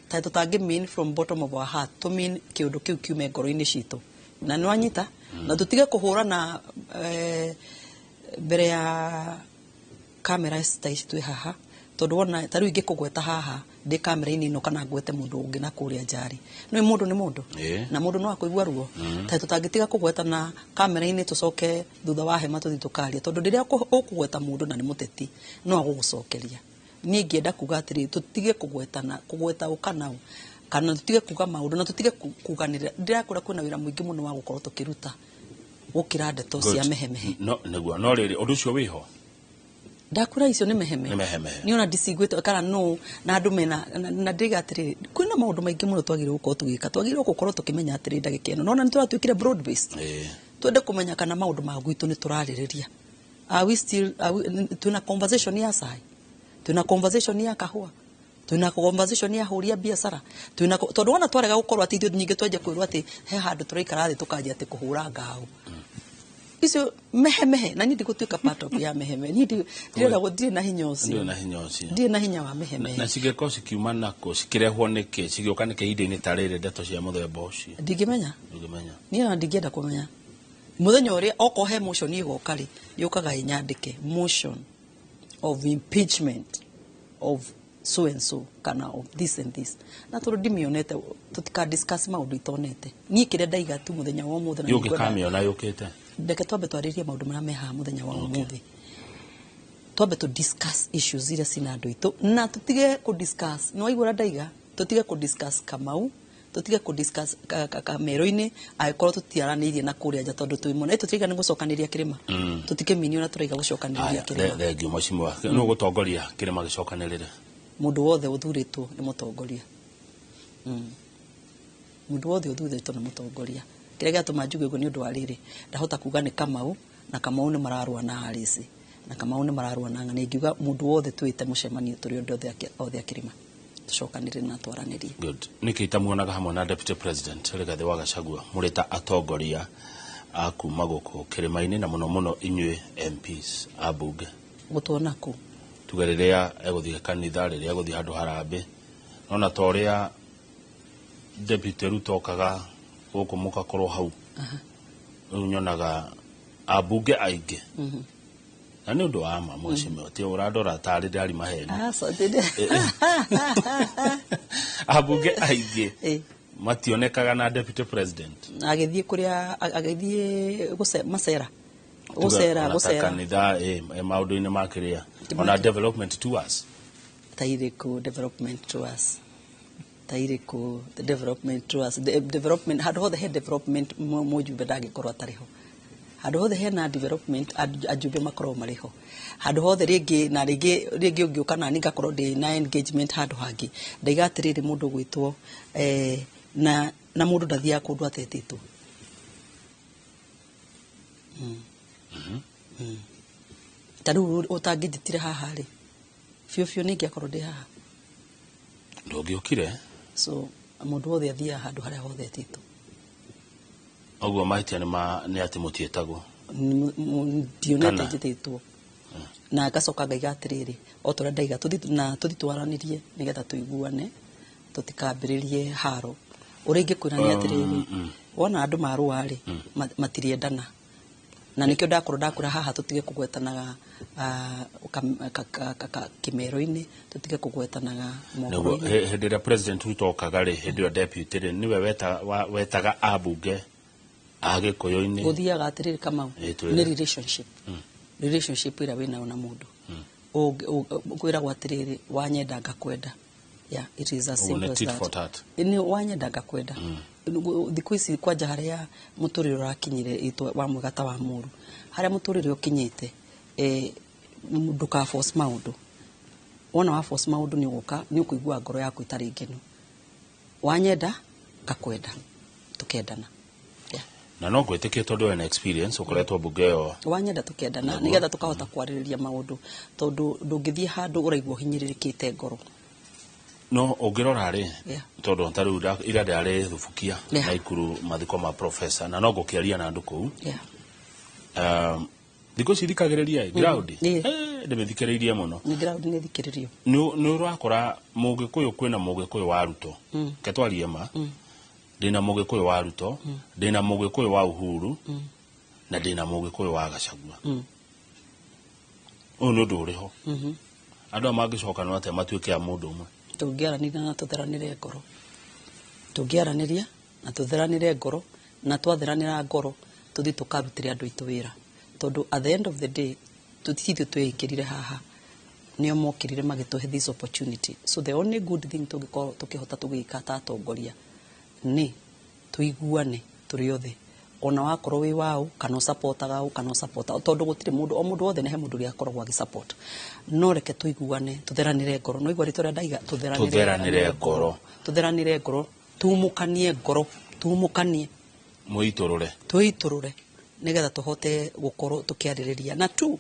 ta tũtangĩ mean from bottom of our heart, to mean kĩũndũ kĩu kiume ngoro-inĩ citũ, na nĩ wanyita, na tũtige kũhũrana mbere ya kamera ta ici twĩ haha, tondũ wona ta rĩu ingĩkũgweta haha ndĩ kamera-inĩ ĩno kana ngwete mũndũ ũngĩ na kũrĩa njarĩ, nĩ mũndũ nĩ mũndũ, na mũndũ no akũigua ruo. Ta tũtangĩtiga kũgwetana kamera-inĩ, tũcoke thutha wa hema tũthiĩ tũkaria, tondũ rĩrĩa ũkũgweta mũndũ na nĩ mũteti no agũgũcokeria. Niĩ ingĩenda kuga atĩrĩrĩ, tũtige kũgwetana, kũgweta ũ kana ũ, kana tũtige kuga maũndũ na tũtige kuganĩrĩra. Ndĩrakora kwĩna wĩra mũingĩ mũno wa gũkorwo tũkĩruta gũkĩra ndeto cia mehemehe. No nĩguo, no rĩrĩ, ũndũ ũcio wĩho. Ndakura icio nĩ mehemehe. Nĩ mehemehe. Nĩ ona ndiciguĩte kana no na andũ mena na ndĩga atĩrĩrĩ, kwĩna maũndũ maingĩ mũno twagĩrĩirwo gũkorwo tũgĩka, twagĩrĩirwo gũkorwo tũkĩmenya atĩrĩrĩ, ndagĩka ĩno nona nĩ tũratuĩkire broad based, twende kũmenya kana maũndũ ma gwitũ nĩ tũrarĩrĩria. Are we still, are we, twĩna conversation ya cai, twĩna conversation ya kahũa, Twina conversation ya ahũri a biacara. Twina tondũ wona twarega gũkorwo atĩ ithuĩ nyingĩ twanjia kwĩrwo atĩ he handũ tũraikara thĩ tũkanjia atĩ kũhũra ngao. Icio mehemehe na niĩ ndigũtuĩka part of ya mehemehe. Niĩ ndirenda gũthiĩ na hinya ũcio. Ndirĩ na hinya ũcio. Ndirĩ na hinya wa mehemehe. Na cigĩkorwo cikiuma nakũ, cikĩrehwo nĩkĩ, cigĩũka nĩkĩ ihinda-inĩ ta rĩrĩ ndeto cia mũthemba ũcio? Ndingĩmenya. Ndũngĩmenya. Niĩ ona ndingĩenda kũmenya. Mũthenya ũrĩa okorwo he motion ĩgoka rĩ, yũkaga ĩnyandĩke motion of impeachment of so and so kana of this and this. Na tondũ ndimĩonete tũtika discuss maũndũ itonete. Niĩ kĩrĩa ndaiga tu mũthenya wa ũmũthĩ na nĩngwenda Ũngĩkamĩona yũkĩte. Reke twambe twarĩrie maũndũ marĩa me haha mũthenya wa ũmũthĩ. Twambe tũ discuss issues iria cina andũ aitũ na tũtige kũ discuss. Nĩ waigua ũrĩa ndaiga? Tũtige kũ discuss Kamau, tũtige kũ discuss Kamero-inĩ angĩkorwo tũtiaranĩirie na kũrĩa nja tondũ twĩ mũno. Tũtiraiga nĩ gũcokanĩria kĩrĩma. Tũtikĩminio na tũraiga gũcokanĩrĩria kĩrĩma. Thengiũ mheshimiwa. Nũ ũgũtongoria kĩrĩma gĩcokanĩrĩre? Mũndũ wothe ũthurĩtwo nĩ mũtongoria. Mũndũ wothe ũthurĩtwo nĩ mũtongoria. Kĩrĩa gĩatũma njuge ũguo nĩ ũndũ wa rĩrĩ, ndahota kuga nĩ Kamau, na Kamau nĩ mararũa na Alice, na Kamau nĩ mararũa na Ng'ania. Ingiuga mũndũ wothe twĩte mũcemanio tũrĩ andũ othe a kĩrĩma. Tũcokanĩrĩre na twaranĩrie. Good. Nĩkĩ itamuonaga hamwe na Deputy President Rigathĩ wa Gachagua mũrĩ ta atongoria a kuma gũkũ kĩrĩma-inĩ na mũno mũno inyuĩ MPs a mbunge? Gũtuona kũ? Tuge rĩrĩa egũthiĩ kanitha, rĩrĩa egũthiĩ handũ harambĩ. Nona ta ũrĩa Deputy Ruto okaga gũkũ mũgakorwo hau. Rĩu nyonaga ambunge aingĩ. Na nĩ ũndũ wa ma mheshimiwa, ti ũrandora tarĩ ndĩrari maheni. Ambunge aingĩ mationekaga na Deputy President. Agĩthiĩ kũrĩa, agĩthiĩ macera. Gũcera, gũcera. Kanitha, maũndũ-inĩ ma kĩrĩa. Ona development tours. Ta irĩkũ development tours? Ta irĩkũ development tours? Development, handũ hothe he development mũjumbe ndangĩkorwo atarĩ ho. Handũ hothe hena development ajumbe makoragwo marĩ ho. Handũ hothe rĩngĩ na rĩngĩ rĩngĩ ũngĩũka na niĩ ngakorwo ndĩ na engagement handũ hangĩ. Ndaiga atĩrĩrĩ mũndũ ũgwĩtwo, na mũndũ ndathiaga kũndũ atetĩtwo. Ta rĩu ũtangĩnjĩtire haha rĩ, biũ biũ nĩ ingĩakorwo ndĩ haha. Ndũngĩũkire? So mũndũ wothe athiaga handũ harĩa hothe etĩtwo. Ũguo mahĩtia nĩ atĩ mũtiĩtagwo? Ndionete njĩtĩtwo. Na ngacoka ngaiga atĩrĩrĩ, o ta ũrĩa ndaiga, na tũthiĩ twaranĩrie nĩgetha tũiguane, tũtikambĩrĩrie haro. Ũrĩa ingĩkwĩra nĩ atĩrĩrĩ, wona andũ marũa rĩ, matiriendana. Na nĩkĩo ndakorwo ndakwĩra haha tũtige kũgwetanaga, kĩmero-inĩ, tũtige kũgwetanaga mohoro-inĩ. Hĩndĩ ĩrĩa President Ruto okaga rĩ, hĩndĩ ĩyo deputy rĩ, nĩwe wetaga ambunge a Gĩkũyũ-inĩ. Gũthiaga atĩrĩrĩ Kamau, nĩ relationship. Relationship ĩrĩa wĩnayo na mũndũ. Kwĩragwo atĩrĩrĩ, wanyenda ngakwenda. Yeah, it is as simple as tit for that. tat. Nĩ wanyenda ngakwenda. Thikũ ici kwanja harĩa mũtũrĩre ũrakinyire ĩtwa wa mwega ta wa mũru. Harĩa mũtũrĩre ũkinyĩte, ndũka force maũndũ. Wona wa force maũndũ nĩ ũgũka, nĩ ũkũigua ngoro yaku ĩtarĩ ngenu. Wanyenda ngakwenda, tũkendana. Yeah. Na no ngwĩtĩkie tondũ wĩna experience ũkoretwo mbunge ĩyo. Wanyenda tũkendana, nĩgetha tũkahota kwarĩrĩria maũndũ, tondũ ndũngĩthiĩ handũ ũraigua ũhinyĩrĩrĩkĩte ngoro. No ũngĩrora rĩ, tondũ ta rĩu ira ndĩrarĩ Thubukia na Ikuru mathiko ma professor, na no ngũkĩaria na andũ kũu. Thikũ ici thikagĩrĩria ground. Ndĩmĩthikĩrĩirie mũno. Nĩ ground nĩ thikĩrĩrio. Nĩ ũrakora Mũgĩkũyũ kwĩna Mũgĩkũyũ wa Ruto. Reke twarie ma. Ndĩna Mũgĩkũyũ wa Ruto, ndĩna Mũgĩkũyũ wa Uhuru, na ndĩna Mũgĩkũyũ wa Gachagua. Ũyũ nĩ ũndũ ũrĩ ho. Andũ aya mangĩcokanwo atĩa matuĩke a mũndũ ũmwe? Tũngĩaranĩria na tũtheranĩre ngoro. Tũngĩaranĩria na tũtheranĩre ngoro, na twatheranĩra ngoro, tũthiĩ tũkarutĩre andũ aitũ wĩra. Tondũ at the end of the day, tũtithiĩ twĩĩkĩrire haha. Nĩo mokĩrire magĩtũhe this opportunity. So the only good thing tũngĩkorwo tũkĩhota tũgĩka ta atongoria nĩ tũiguane tũrĩ othe. Ona wakorwo wĩ waũ, kana ũsupportaga ũ, kana ũsupportaga ũ, tondũ gũtirĩ mũndũ, o mũndũ wothe nĩ he mũndũ ũrĩa akoragwo agĩsupport. No reke tũiguane, tũtheranĩre ngoro. No igua rĩtwa rĩa ndaiga, tũtheranĩre Tũtheranĩre ngoro. Tũtheranĩre ngoro, tumũkanie ngoro, tumũkanie. Mwĩitũrũre. Twĩitũrũre, nĩgetha tũhote gũkorwo tũkĩarĩrĩria. Na tu,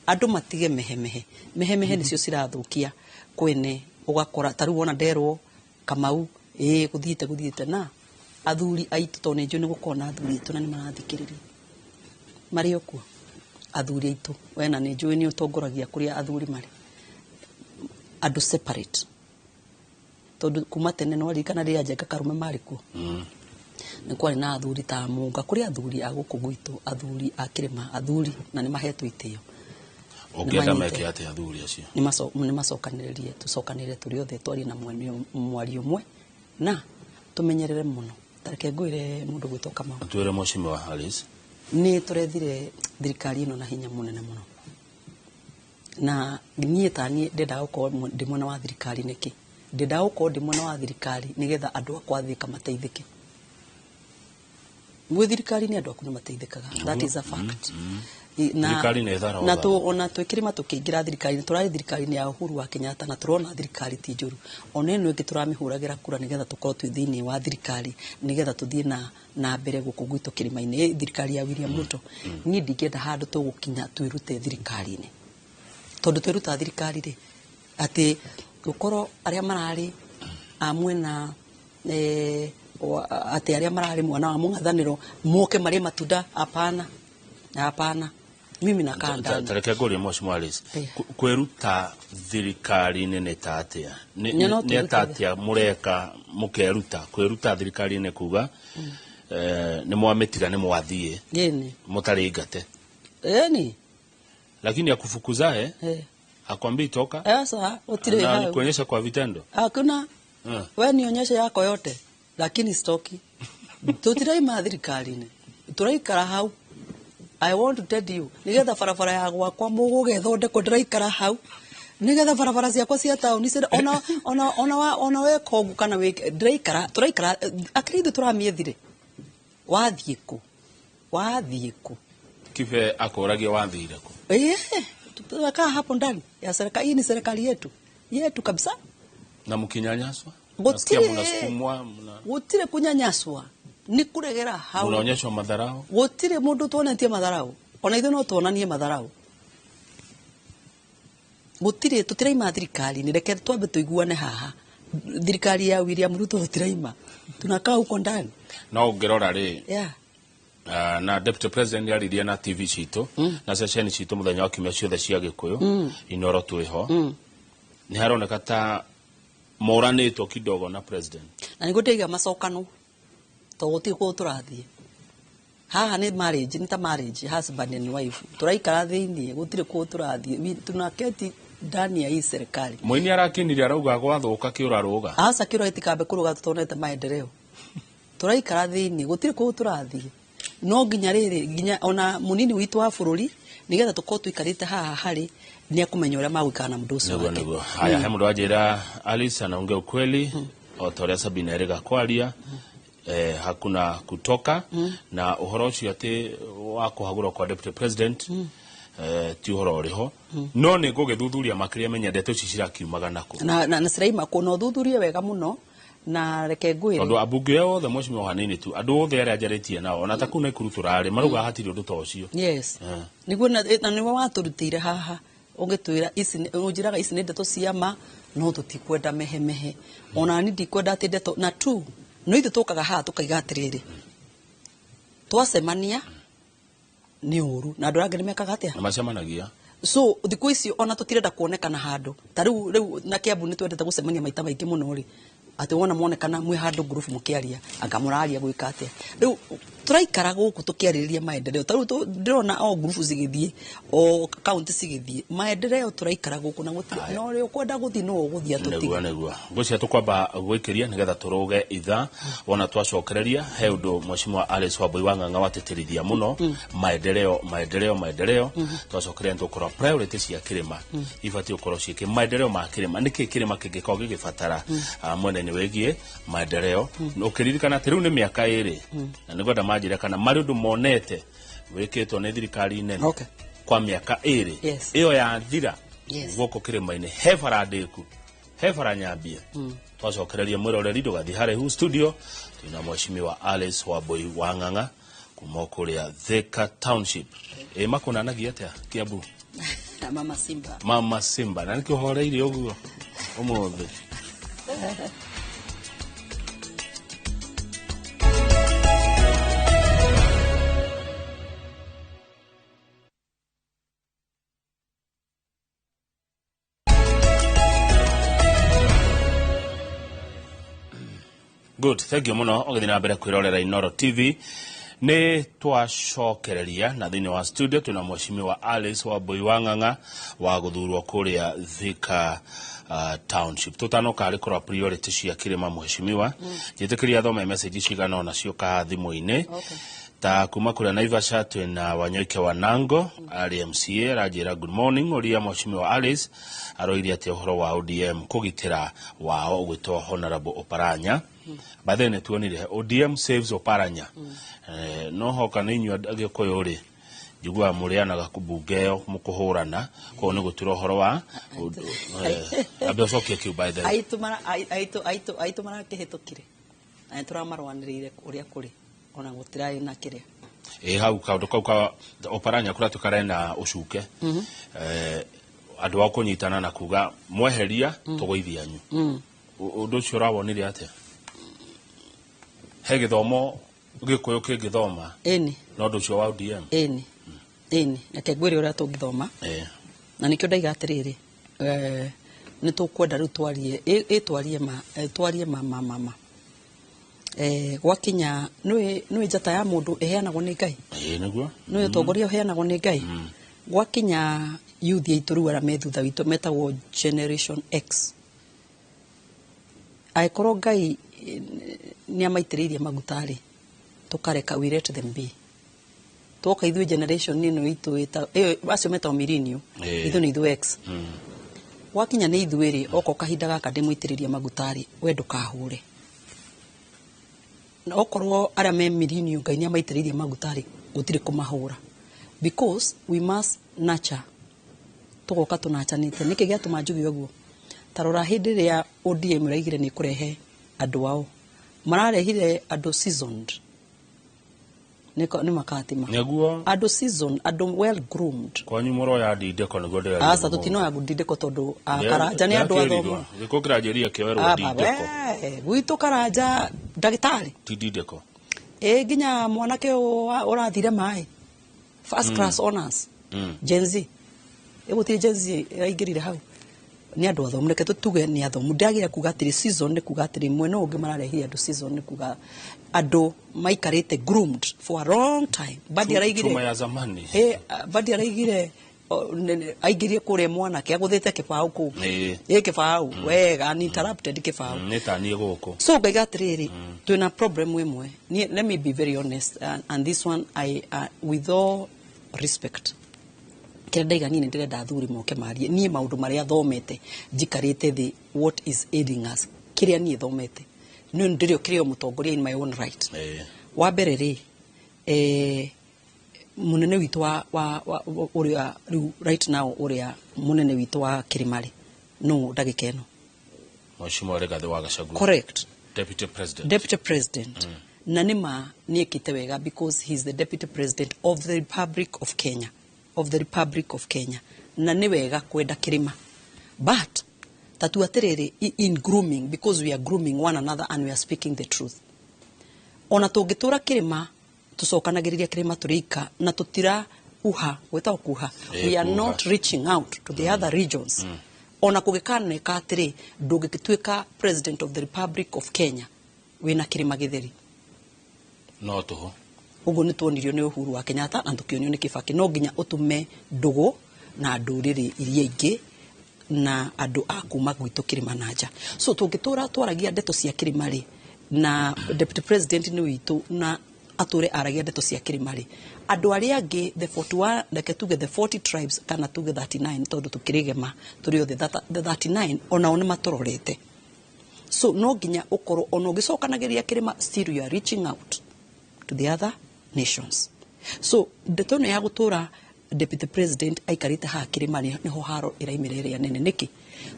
andũ matige mehemehe. Mehemehe nĩcio cirathũkia kwene Ũgakora ta rĩu wona nderwo Kamau ĩĩ gũthiĩte gũthiĩte na athuri aitũ, tondũ nĩ njũĩ nĩ gũkorwo na athuri aitũ na nĩ marathikĩrĩria marĩ o kuo. Athuri aitũ, we na nĩ njũĩ nĩ ũtongoragia kũrĩa athuri marĩ, andũ separate, tondũ kuma tene no ririkana rĩrĩa Njenga Karume marĩ kuo, nĩ kwarĩ na athuri ta Mũnga, kũrĩ athuri a gũkũ gwitũ, athuri a kĩrĩma, athuri na nĩ mahetwo itĩo. Ũngĩenda Nĩmanyite. Meke atĩa athuri acio? Nĩ macokanĩrĩrie, tũcokanĩrĩre tũrĩ othe, twarie na mwario ũmwe na tũmenyerere mũno. Tareke ngwĩre, mũndũ gwĩtwo Kamau, Twĩre, Mheshimiwa Alice. Nĩ tũrethire thirikari ĩno na hinya mũnene mũno, na niĩ ta niĩ ndendaga gũkorwo ndĩ mwena wa thirikari. Nĩkĩ ndendaga gũkorwo ndĩ mwena wa thirikari? Nĩgetha andũ akwa Thĩka mateithĩke. Gwĩ thirikari nĩ andũ aku nĩ mateithĩkaga, that is a fact. Thirikari nĩ ĩthara Na watho. ona twĩ kĩrĩma tũkĩingĩra thirikari tũrarĩ thirikari-inĩ ya Uhuru wa Kenyatta, na tũrona thirikari ti njũru. Ona ĩno ĩngĩ tũramĩhũragĩra kura nĩgetha tũkorwo twĩ thĩinĩ wa thirikari, nĩgetha tũthiĩ na mbere gũkũ gwitũ kĩrĩma-inĩ. Thirikari ya William Ruto, niĩ ndingĩenda handũ tũgũkinya twĩrute thirikari-inĩ, tondũ tweruta thirikari rĩ, atĩ gũkorwo arĩa mararĩ a mwena atĩ arĩa mararĩ mwena wa mũng'ethanĩro moke marĩe matunda. Hapana, hapana, mimi nakaa ndani. Tareke ngũrie, Mheshimiwa Alice. Eh. Kwĩruta thirikari-inĩ nĩ ta atĩa? Nĩ no Nĩ ta twĩrute. Atĩa mũreka mũkeruta? Kwĩruta thirikari-inĩ kuga nĩ mwamĩtiga, nĩ mwathiĩ Ĩni. mũtarĩ ngate, Ĩni. lakini akufukuzae akwambii toka, Sasa gũtirĩ na hau. kuonyesha kwa vitendo. Hakuna. We nionyeshe yako yote, lakini stoki tutiraima thirikari-inĩ, tũraikara hau. I want to tell you, nigetha barabara ya gwakwa mũgũgethondekwo, ndĩraikara hau nigetha barabara ciakwa cia taũni ona ona ona ona wa, ona weka ũguo kana wĩke, ndĩraikara, tũraikara. Akĩrĩ ithuĩ tũramĩethire. Wathiĩ kũ? Wathiĩ kũ? Kibe akũragia wathire kũ? Eh, tunakaa hapo ndani ya serikali. Hii ni serikali yetu, yetu kabisa. Na mkinyanyaswa, nasikia Gũtirĩ. mnasukumwa, mna Gũtirĩ kunyanyaswa, nĩ kũregera hau. Mnaonyeshwa madharau. Gũtirĩ mũndũ tuonetie matharau, ona ithuĩ no tuonanie matharau. Gũtirĩ, tũtiraima thirikari-inĩ. Reke twambe tũiguane haha, thirikari ya William Ruto tũtiraima, tunakaa huko ndani. No ũngĩrora rĩ, na deputy president aririe na TV citũ na ceceni citũ mũthenya wa kiumia ciothe cia Gĩkũyũ, Inoro twĩho, nĩ haroneka ta moranĩtwo kidogo na president. Na nĩguo ndĩiga macokano, to gũtirĩ kũndũ tũrathiĩ. Haha nĩ marriage, nĩ ta marriage, husband and wife, tũraikara thĩiniĩ, gũtirĩ kũndũ tũrathiĩ. Tunaketi ndani ya hii serikali. Mũini arakinirie arauga gwathũka kĩũra rũga. Aca, kĩũra gĩtikambe kũrũga tũtonete maendeleo. Tũraikara thĩiniĩ, gũtirĩ kũndũ tũrathiĩ. No nginya rĩrĩ, nginya ona mũnini witũ wa bũrũri, nĩgetha tũkorwo tũikarĩte haha harĩ nĩ akũmenya ũrĩa magũikara na mũndũ ũcio Nĩguo. wake. Nĩguo. Haya, he mũndũ wanjĩra Alice anaongea ukweli, o ta ũrĩa Sabina erĩga kwaria, hakuna kutoka na ũhoro ũcio atĩ wa kũhagũrwo kwa deputy president, ti ũhoro ũrĩho, no nĩ ngũgĩthuthuria makĩria menye ndeto ici cirakiumaga nakũ. Na ciraima kũ, na ũthuthurie wega mũno, na reke ngwĩre, tondũ ambunge othe, mheshimiwa, hanini tu, andũ othe arĩa njarĩtie nao, ona ta kũu Naikuru tũrarĩ, marauga hatirĩ ũndũ ta ũcio. Yes. Nĩguo, na nĩwe watũrutĩire haha ũgĩtwĩra ici ũnjĩraga ici nĩ ndeto cia ma, no tũtikwenda mehemehe. Ona ni ndikwenda atĩ ndeto na tu no ithuĩ tũkaga haha tũkaiga atĩrĩrĩ, twacemania nĩ ũru na andũ arĩa angĩ nĩ mekaga atĩa? Na macemanagia. So thikũ ici ona tũtirenda kuonekana handũ ta rĩu na Kiambu nĩ twendete gũcemania maita maingĩ mũno rĩ, atĩ wona monekana mwĩ handũ ngurubu mũkĩaria, anga mũraria gwĩka atĩa? Rĩu tũraikara gũkũ tũkĩarĩrĩria maendeleo. Ta rĩu ndĩrona o ngurubu cigĩthiĩ, o kaunti cigĩthiĩ maendeleo, tũraikara gũkũ na gũtirĩ no rĩ ũkwenda gũthiĩ no ũgũthiĩ Nĩguo. atũtige. Nĩguo, ngwĩciria tũkwamba gwĩkĩria nĩgetha tũrũge ithaa. Wona twacokereria, he ũndũ Mheshimiwa Alice Wambui wa Ng'ang'a watĩtĩrithia mũno: maendeleo, maendeleo, maendeleo. Twacokereria nĩtũkorwo priority cia kĩrĩma ibatiĩ gũkorwo ciĩkĩ maendeleo ma kĩrĩma, nĩkĩ kĩrĩma kĩngĩkorwo gĩgĩbatara mwena-inĩ wĩgiĩ maendeleo, ũkĩririkana atĩ rĩu nĩ mĩaka 2, na nĩngwenda manjĩre kana marĩ ũndũ monete wĩkĩtwo nĩ thirikari nene kwa mĩaka 2 ĩyo yathira. Gũkũ kĩrĩma-inĩ he bara ndĩku, he bara nyambie. Twacokereria, mwĩroreri, ndũgathiĩ haraihu. Studio twĩna Mheshimiwa Alice Wambui wa Ng'ang'a kuma o kũrĩa Thika Township. Ĩ makũnanagia atĩa Kiambu? Mama Simba. Mama Simba, na nĩkĩo horeire ũguo. Ũmũthĩ. Good, thank you muno ũgĩthiĩ na mbere kwĩrorera Inooro TV. Nĩ twacokereria na thĩinĩ wa studio twĩna mheshimiwa Alice Wambui wa Ng'ang'a wa gũthurwo kũrĩa Thika Township. Tũtanoka harĩ kũrora priority cia kĩrĩma mheshimiwa, njĩtĩkĩria thome message cigana ũna cioka thimũ-inĩ. Okay. Ta kuma kũrĩa Naivasha twĩna Wanyoike wa Nango arĩ MCA aranjĩra good morning, ũria mheshimiwa Alice aroirie atĩ ũhoro wa ODM kũgitĩra wao ũgwĩtwo Honorable Oparanya. By the way, nĩtuonire ODM saves Oparanya. No hoka nĩ inyuĩ Agĩkũyũ rĩ, njiguaga mũrĩanaga mbunge ĩyo mũkũhũrana, koguo nĩ gũtura ũhoro wa ambe ũcokie kĩu by the way. Aitũ mara aitũ aitũ aitũ marakĩhĩtũkire na nĩtũramarũanĩrĩire ũrĩa kũrĩ ona gũtirarĩ na kĩrĩa. Ĩ hau kaũndũ kau ka Oparanya kũrĩa tũkarena ũcuke, andũ ao kũnyitana na kuga mweheria tũgũithia anyu. Ũndũ ũcio ũrawonire atĩa? He gĩthomo Gĩkũyũ kĩngĩthoma Ĩni. na ũndũ ũcio wa ODM? Ĩni. Ĩni, reke ngwĩre ũrĩa tũngĩthoma. Na nĩkĩo ndaiga atĩrĩrĩ, nĩ tũkwenda rĩu twarie, ĩ twarie ma, twarie ma, ma, ma, ma. Gwakinya, nĩũĩ njata ya mũndũ ĩheanagwo nĩ Ngai? Ĩĩ, nĩguo. Nĩũĩ ũtongoria ũheanagwo nĩ Ngai? Gwakinya youth aitũ rĩu arĩa me thutha witũ metagwo Generation X. Angĩkorwo Ngai nĩ amaitĩrĩirie maguta rĩ, tũkareka we let them be. Twoka ithuĩ generation ĩno itũ ĩyo acio metagwo millennial, ithuĩ nĩ ithuĩ X. Gwakinya nĩ ithuĩ rĩ, okorwo kahinda gaka ndĩmũitĩrĩrie maguta rĩ, we ndũkahũre. Na okorwo arĩa me millennial Ngai nĩ amaitĩrĩirie maguta rĩ, gũtirĩ kũmahũra. Because we must nurture. Tũgoka tũnachanĩte. Nĩkĩ gĩatũma njuge ũguo? Ta rora hĩndĩ ĩrĩa ODM ĩraigire nĩ ĩkũrehe andũ ao. Mararehire andũ seasoned. Nĩ makatima. Nĩguo. Andũ seasoned, andũ well groomed. Kwanyu mũroya ndindĩko nĩguo ndĩrerwo. Aca, tũtinoya ndindĩko tondũ, Karanja nĩ andũ athomu. Gĩkũ kĩranjĩria kĩoerwo ndindĩko. Gwitũ Karanja ndagĩtarĩ. Ti ndindĩko. Ĩ nginya mwanake ũyũ ũrathire maĩ. First class honors. Gen Z. Ĩgũtirĩ Gen Z ĩraingĩrire hau. Nĩ andũ athomu, reke tũtuge nĩ athomu. Ndagĩra kuga atĩrĩ season nĩ kuga atĩrĩ mwena ũngĩ mararehire andũ season nĩ kuga andũ maikarĩte groomed for a long time. Badi araigire Chuma ya zamani. Badi araigire, aingĩrie kũrĩa mwanake agũthĩte kĩbaũ kũu. Ĩ kĩbaũ, wega, uninterrupted kĩbaũ. Nĩ ta niĩ gũkũ. So ngaiga atĩrĩrĩ, twĩna problem ĩmwe. Niĩ, let me be very honest, and this one I, with all respect, kĩrĩa ndaiga niĩ nĩ ndĩrenda athuri moke marie. Niĩ maũndũ marĩa thomete njikarĩte thĩ, what is ailing us, kĩrĩa niĩ thomete nĩ ndĩrĩ kĩrĩ o mũtongoria in my own right. Wa mbere rĩ, mũnene witũ wa, wa, wa, wa, ũrĩa rĩu right now ũrĩa mũnene witũ wa kĩrĩma rĩ, no ndagĩka ĩno. Mheshimiwa Rigathĩ wa Gachagua. Correct. Deputy President. Deputy President. Na nĩ ma nĩ ekĩte wega because he is the Deputy President of the Republic of Kenya. Of the Republic of Kenya. Na nĩ wega kwenda kĩrĩma. But tatu atĩrĩrĩ, in grooming, because we are grooming one another and we are speaking the truth. Ona tũngĩtũra kĩrĩma, tũcokanagĩrĩria kĩrĩma tũrĩ ika na tũtira uha, gwĩtagwo kuha. We are Kuha. not reaching out to the other regions. Ona kũgĩkaneka atĩrĩ, ndũngĩtuĩka President of the Republic of Kenya wĩna kĩrĩma gĩtheri. No tũhũ. Ũguo nĩ tuonirio nĩ Uhuru wa Kenyatta na tũkĩonio nĩ Kibaki. No nginya ũtũme ndũgũ na ndũrĩrĩ iria ingĩ na andũ a kuma gwitũ kĩrĩma na nja. So tũngĩtũra twaragia ndeto cia kĩrĩma rĩ, na Deputy President nĩ witũ na atũre aragia ndeto cia kĩrĩma rĩ, andũ arĩa angĩ the 41, reke tuge the 40 tribes kana tuge 39 tondũ tũkĩrĩgema tũrĩ othe, the 39 onao nĩ matũrorete. So no nginya ũkorwo ona ũgĩcokanagĩrĩria kĩrĩma, still you are reaching out to the other nations. So ndeto ĩno ya gũtũra Deputy President aikarĩte haha kĩrĩma nĩho haro ĩraimĩra ĩrĩa nene. Nĩkĩ?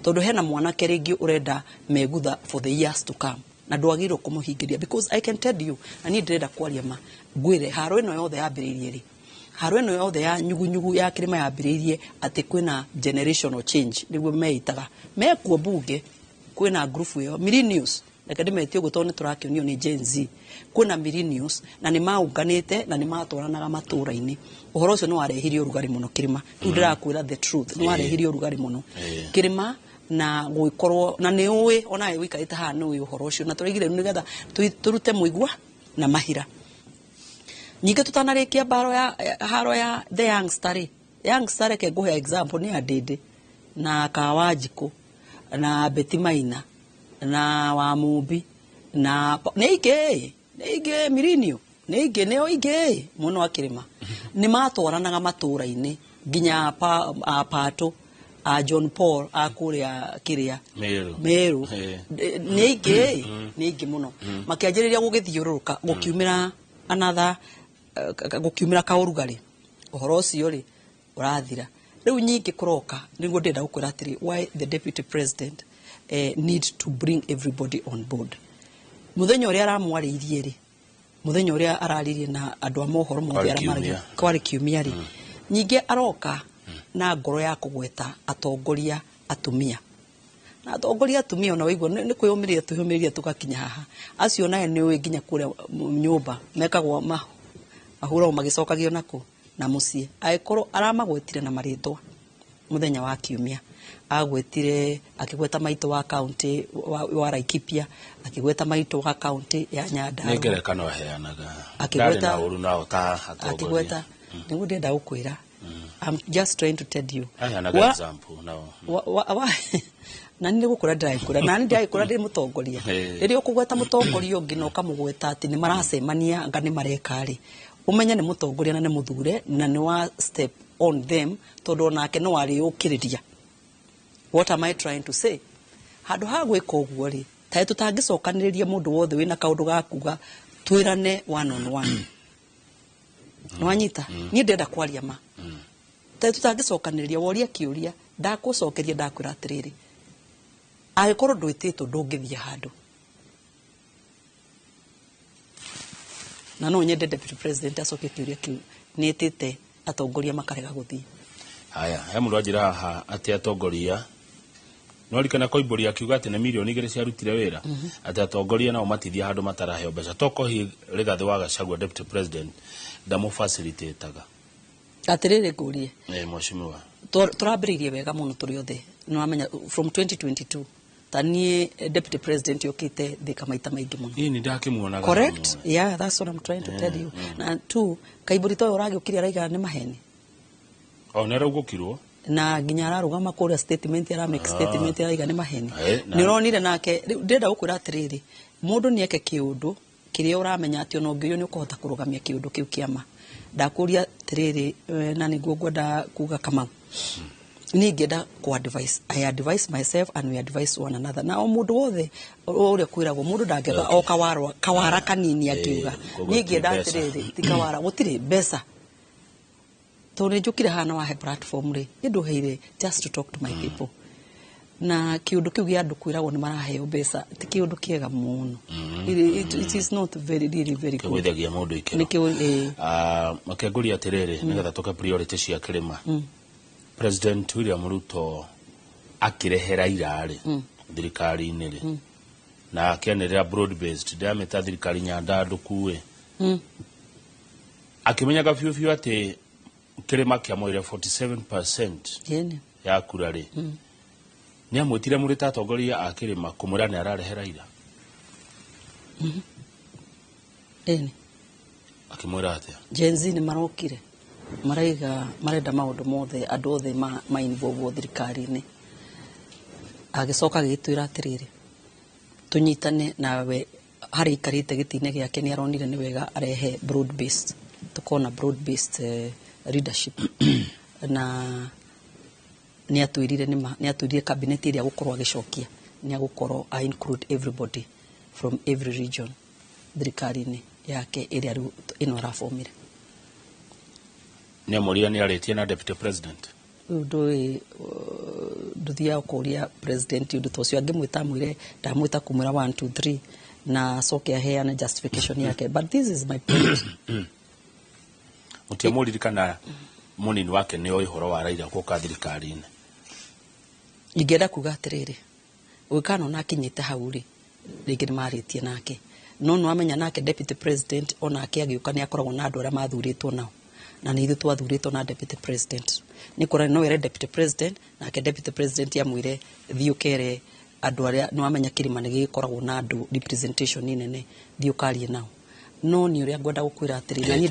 Tondũ hena mwanake rĩngĩ ũrenda megutha for the years to come na ndwagĩrĩirwo kũmũhingĩria, because I can tell you, na niĩ ndĩrenda kwaria ma, ngwĩre haro ĩno yothe yambĩrĩirie rĩ. Haro ĩno yothe ya nyugunyugu ya kĩrĩma yambĩrĩirie atĩ kwĩna generational change, nĩguo meitaga mekuo bunge. Kwĩna group ĩyo millennials, reke ndĩmetie ũguo tondũ nĩ tũrakĩonio nĩ Gen Z. Kwĩna millennials na nĩ maũnganĩte na nĩ matwaranaga matũũra-inĩ. Ũhoro ũcio nĩ warehirie ũrugarĩ mũno kĩrĩma. Rĩu ndĩrakwĩra the truth, nĩ warehirie ũrugarĩ mũno kĩrĩma na gũgĩkorwo na nĩ ũĩ onawe ũikarĩte haha nĩ ũĩ ũhoro ũcio, na tũraigire rĩu nĩgetha tũrute mũigua na mahira. Ningĩ tũtanarĩkia mbaro ya haro ya the youngster rĩ, youngster reke ngũhe example nĩ Andĩndĩ na Kawanjikũ na Betty Maina na Wamũmbi na nĩ ingĩ, nĩ ingĩ mirinio, nĩ ingĩ, nĩo ingĩ mũno akĩrĩma. Nĩ matwaranaga matũũra-inĩ nginya Patũ a John Paul a kũrĩa kĩrĩa Meru. Meru. Nĩ ingĩ, nĩ ingĩ mũno. Makĩanjĩrĩria gũgĩthiũrũrũka, gũkiumĩra another, gũkiumĩra kaũrugarĩ. Ũhoro ũcio rĩ ũrathira rĩu. Nyingĩ kũroka nĩguo ndĩrenda gũkwĩra atĩrĩ, why the deputy president need to bring everybody on board. Mũthenya ũrĩa aramwarĩirie rĩ, mũthenya ũrĩa araririe na andũ a mohoro mothe Kwarĩ arĩa maragia kiumia. Kwarĩ kiumia rĩ, nyingĩ aroka na ngoro ya kũgweta atongoria atumia na atongoria atumia. Ona waigua nĩ kwĩyũmĩrĩria twĩyũmĩrĩria tũgakinya haha. Acio nae nĩ ũĩ nginya kũrĩa nyũmba mekagwo mahũragwo magĩcokagio nakũ na mũciĩ. Angĩkorwo aramagwetire na marĩtwa mũthenya wa kiumia, agwetire, akĩgweta maitũ wa kaunti wa Laikipia, akĩgweta maitũ wa kaunti ya Nĩ Nyandarua. ngerekano aheanaga. Akĩgweta- Ndarĩ na ũru nao ta atongoria. Akĩgweta, nĩguo ndĩrenda gũkwĩra. I'm just trying to tell you. Aheanaga example nao. Na nĩ gũkũra ndĩragĩkũra, na nĩ ndĩragĩkũra ndĩ mũtongoria. Rĩrĩa ũkũgweta mũtongoria ũngĩ na ũkamũgweta atĩ nĩ maracemania anga nĩ mareka rĩ, ũmenye nĩ mũtongoria na nĩ mũthure na nĩ wa step on them, tondũ onake no arĩũkĩrĩria. What am I trying to say? Handũ ha gwĩka ũguo rĩ, taĩ tũtangĩcokanĩrĩria mũndũ wothe wĩna kaũndũ ga kuga, twĩrane one on one. Nĩwanyita? Niĩ ndĩrenda kwaria ma. Taĩ tũtangĩcokanĩrĩria, woria kĩũria, ndakũcokeria, ndakwĩra atĩrĩrĩ, angĩkorwo ndwĩtĩtwo ndũngĩthiĩ handũ. Na no nyende deputy president acoke kĩũria kĩu. Nĩ ĩtĩte atongoria makarega gũthiĩ. Haya, he mũndũ anjĩra haha atĩ atongoria no rikana Koimbũri akiuga atĩ nĩ mirioni 2 ciarutire wĩra, atĩ atongoria nao matithia handũ mataraheo mbeca. Toko hi Rigathĩ wa Gachagua deputy president ndamũ-facilitate-aga. Atĩrĩrĩ, ngũrie. Eh, mheshimiwa. Tũrambĩrĩirie wega mũno tũrĩ othe. Nĩwamenya from 2022 ta niĩ, deputy president yũkĩte Thika maita maingĩ mũno. Ii nĩ ndakĩmuonaga. Correct, yeah, that's what I'm trying to tell you. Na two, Kaimbũri toyo ũragĩũkire araiga nĩ maheni. O nĩ araugũkirwo. Na nginya ararũgama kũrĩa statement, ara make statement, araiga nĩ maheni. Eh, Nĩ ũronire nake. Rĩu ndĩrenda gũkwĩra atĩrĩrĩ, mũndũ nĩ eke kĩũndũ kĩrĩa ũramenya atĩ ona ũngĩũywo nĩ ũkũhota kũrũgamia kĩũndũ kĩu kĩama. Ndakũria atĩrĩrĩ, na nĩguo ngwenda kuga, Kamau, niĩ ingĩenda ku advise, I advise myself and we advise one another, na o mũndũ wothe ũrĩa kwĩragwo mũndũ ndangĩaga o kawara kawara kanini akiuga. Koguo Niĩ ingĩenda ti mbeca. atĩrĩrĩ, ti kawara, gũtirĩ mbeca, tondũ nĩ njũkire haha na wahe platform rĩ, nĩ ndũheire just to talk to my people. Na kĩũndũ kĩu gĩa andũ kwĩragwo nĩ maraheo mbeca ti kĩũndũ kĩega mũno. It is not very, really very good. Kĩgũithagia mũndũ ikĩro. Nĩkĩo, eh. Ah, makĩngũria atĩrĩrĩ, nĩgetha tũke priority cia kĩrĩma, President William Ruto akĩrehe Raila rĩ thirikari-inĩ rĩ, na akĩanĩrĩra broad based, ndĩramĩta thirikari nyandandũku ĩ, akĩmenyaga biũ biũ atĩ kĩrĩma kĩamũire 47% Yene. ya kura rĩ, nĩ amwĩtire mũrĩ ta atongoria a kĩrĩma kũmwĩra nĩ ararehe Raila? Ĩni. Akĩmwĩra atĩa? Gen Z nĩ marokire maraiga marenda maũndũ mothe, andũ othe ma involve thirikari-inĩ. Agĩcoka agĩgĩtwĩra atĩrĩrĩ, tũnyitane nawe harĩa aikarĩte gĩtĩ-inĩ gĩake. Nĩ aronire nĩ wega arehe broad based, tukona broad based leadership, na nĩ atwĩrire nĩma nĩ atwĩrire cabinet ĩrĩa agũkorwo agĩcokia nĩ agũkorwo a include everybody from every region thirikari-inĩ yake ĩrĩa rĩu ĩno arabomire. Nĩ amũrire nĩ arĩtie na deputy president? Rĩu ndũĩ, ndũthiaga ũkoria president ũndũ ta ũcio. Angĩmwĩta amwĩre ndamwĩta kumwĩra 1 2 3 na acoke aheane justification yake, but this is my point. Mũtiamũririkana mũnini wake nĩ oĩ ũhoro wa Raila gũka thirikari-inĩ. Ingĩenda kuga atĩrĩrĩ, ũngĩkana ona akinyĩte hau rĩ, rĩngĩ nĩ marĩtie nake, no nĩ wamenya nake deputy president onake agĩũka nĩ akoragwo na andũ arĩa mathurĩtwo nao, na nĩ ithuĩ twathurĩtwo na deputy president. Nĩ kuonania no ere deputy president, nake deputy president amwĩre thiĩ ũkere andũ arĩa, nĩ wamenya kĩrĩma nĩ gĩkoragwo na andũ representation nene, thiĩ ũkarie nao. No nĩ ũrĩa ngwenda gũkwĩra atĩrĩ, na niĩ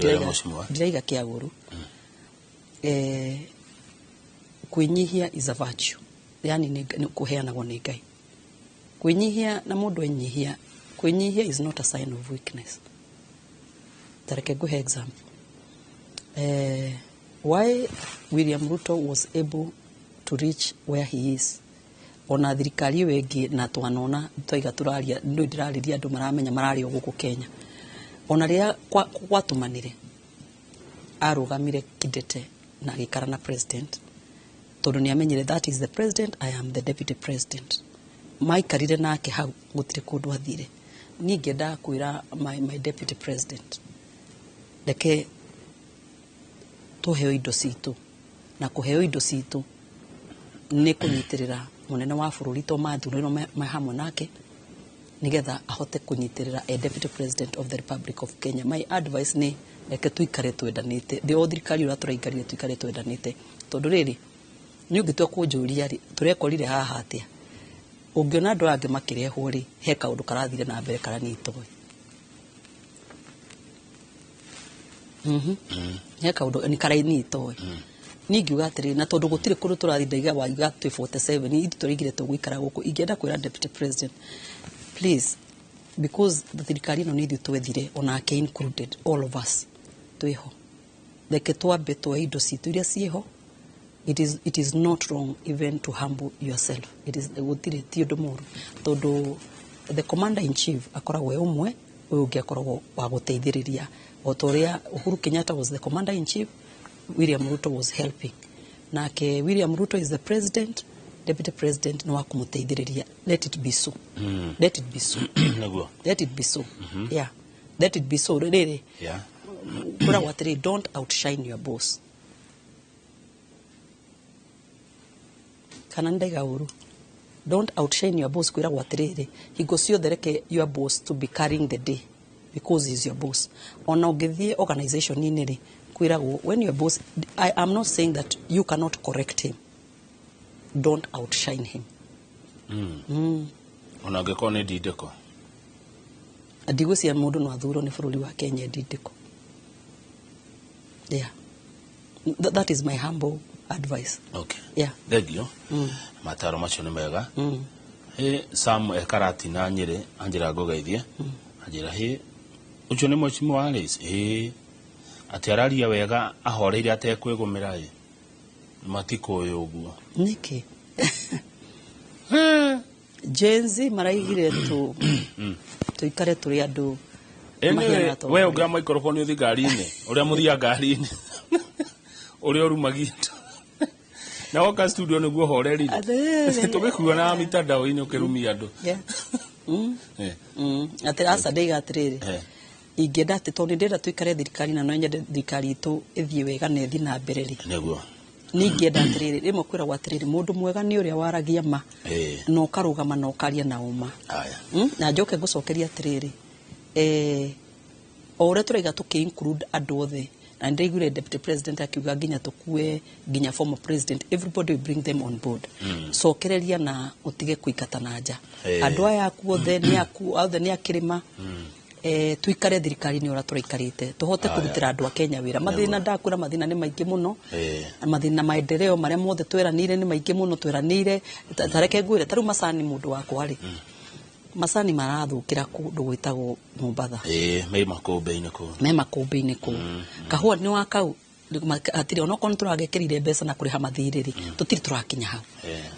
ndĩraiga kĩagũru, kwĩnyihia is a virtue, yani nĩ kũheanagwo nĩ Ngai. Kwĩnyihia na mũndũ enyihia, kwĩnyihia is not a sign of weakness. Tareke ngũhe example. Why William Ruto was able to reach where he is, ona thirikari ĩyo ĩngĩ na twanona twaiga tũraria, ndũ ndĩrarĩria andũ maramenya mararĩ o gũkũ Kenya, ona rĩrĩa gwatũmanire arũgamire kidete na agĩikara na president, tondũ nĩ amenyire that is the president, I am the deputy president. Maikarire nake hau gũtirĩ kũndũ athire. Niĩ ngĩenda kwĩra my deputy president, reke tũheo indo citũ, na kũheo indo citũ nĩ kũnyitĩrĩra mũnene wa bũrũri to mathurirwo me hamwe nake, nĩgetha ahote kũnyitĩrĩra a deputy president of the Republic of Kenya. My advice nĩ reke tuikare twendanĩte, thĩ o thirikari ũrĩa tũraikarire tuikare twendanĩte, tondũ rĩrĩ nĩ ũngĩtua kũnjũria rĩ, tũrekorire haha atĩa? Ũngĩona andũ angĩ makĩrehwo rĩ, he kaũndũ karathire na mbere karĩa niĩ itoĩ. He kaũndũ nĩ karĩa niĩ itoĩ. Niĩ ngiuga atĩrĩrĩ, na tondũ gũtirĩ kũndũ tũrathiĩ, ndaiga waiga twĩ 47, ithuĩ tũraigire tũgũikara gũkũ. Ingĩenda kwĩra deputy president, please, because thirikari ĩno nĩ ithuĩ twethire, onake included, all of us twĩho, reke twambe tuoe indo citũ iria ciĩho. It is not wrong even to humble yourself. It is gũtirĩ ti ũndũ mũũru, tondũ the commander in chief akoragwo e ũmwe, ũyũ ũngĩ akoragwo wa gũteithĩrĩria. O ta ũrĩa Uhuru Kenyatta was the commander in chief, William Ruto was helping. Nake William Ruto is the president, deputy president nĩ wa kũmũteithĩrĩria. Let it be so. Let it be so. Nĩguo. Let it be so. Yeah. Let it be so. Rĩrĩ. Kwĩragwo atĩrĩ, don't outshine your boss. Kana ndaiga ũru. Don't outshine your boss, kwĩragwo atĩrĩrĩ, hingo ciothe reke your boss to be carrying the day because he is your boss. Ona ũngĩthiĩ organization-inĩ rĩ, kwĩragwo when your boss, I am not saying that you cannot correct him, don't outshine him. Ona angĩkorwo nĩ ndindĩko. Ndigwĩciria mũndũ no athurwo nĩ bũrũri wa Kenya ndindĩko. Yeah. That is my humble advice. Okay. Yeah. Thank you. Mataro macio nĩ mega. He Sam Ekaratina Nyĩrĩ anjĩra ngũgeithie. Anjĩra he ũcio nĩ mheshimiwa Alice. He atĩ araria wega ahoreire atekwĩgũmĩra ĩ. Matikũĩ ũguo. Nĩkĩ? Gen Z maraigire tu tuikare tũrĩ andũ Anyway, we ũngĩoya microphone ũthiĩ ngari-inĩ, ũrĩa mũthiaga ngari-inĩ, ũrĩa ũrumagia na woka studio nĩguo horerire. Tũgĩkuona mitandao-inĩ ũkĩrumia andũ. Atĩ aca ndaiga atĩrĩrĩ, ingĩenda atĩ tondũ nĩndĩrenda tũikare thirikari na no nyende thirikari itũ ĩthiĩ wega na ĩthiĩ na mbere rĩ. Nĩguo. Ningĩenda atĩrĩrĩ, rĩmwe kwĩragwo atĩrĩrĩ, mũndũ mwega nĩ ũrĩa waragia ma na ũkarũgama na ũkaria na ũma. Na njoke ngũcokeria atĩrĩrĩ, o ũrĩa tũraiga tũkĩ include andũ othe, na nĩndĩraiguire deputy president akiuga nginya tũkue nginya former president, everybody will bring them on board. Cokereria na ũtige kũingata na nja. Andũ aya aku othe nĩ aku, othe nĩ akĩrĩma. Tuikare thirikari-inĩ ũrĩa tũraikarĩte, tũhote kũrutĩra andũ a Kenya wĩra. Mathĩna ndakwĩra, mathĩna nĩ maingĩ mũno. Mathĩna maendeleo marĩa mothe tweranĩire nĩ maingĩ mũno, tweranĩire. Ta reke ngwĩre, ta rĩu macani mũndũ wakwa rĩ, macani marathũkĩra kũndũ gwĩtagwo Mombatha. Me makũmbĩ-inĩ kũu. Me makũmbĩ-inĩ kũu. Kahũa nĩ wa kau, hatirĩ, onokorwo nĩ tũragĩkĩrire mbeca na kũrĩha mathirĩ rĩ, tũtirĩ tũrakinya hau.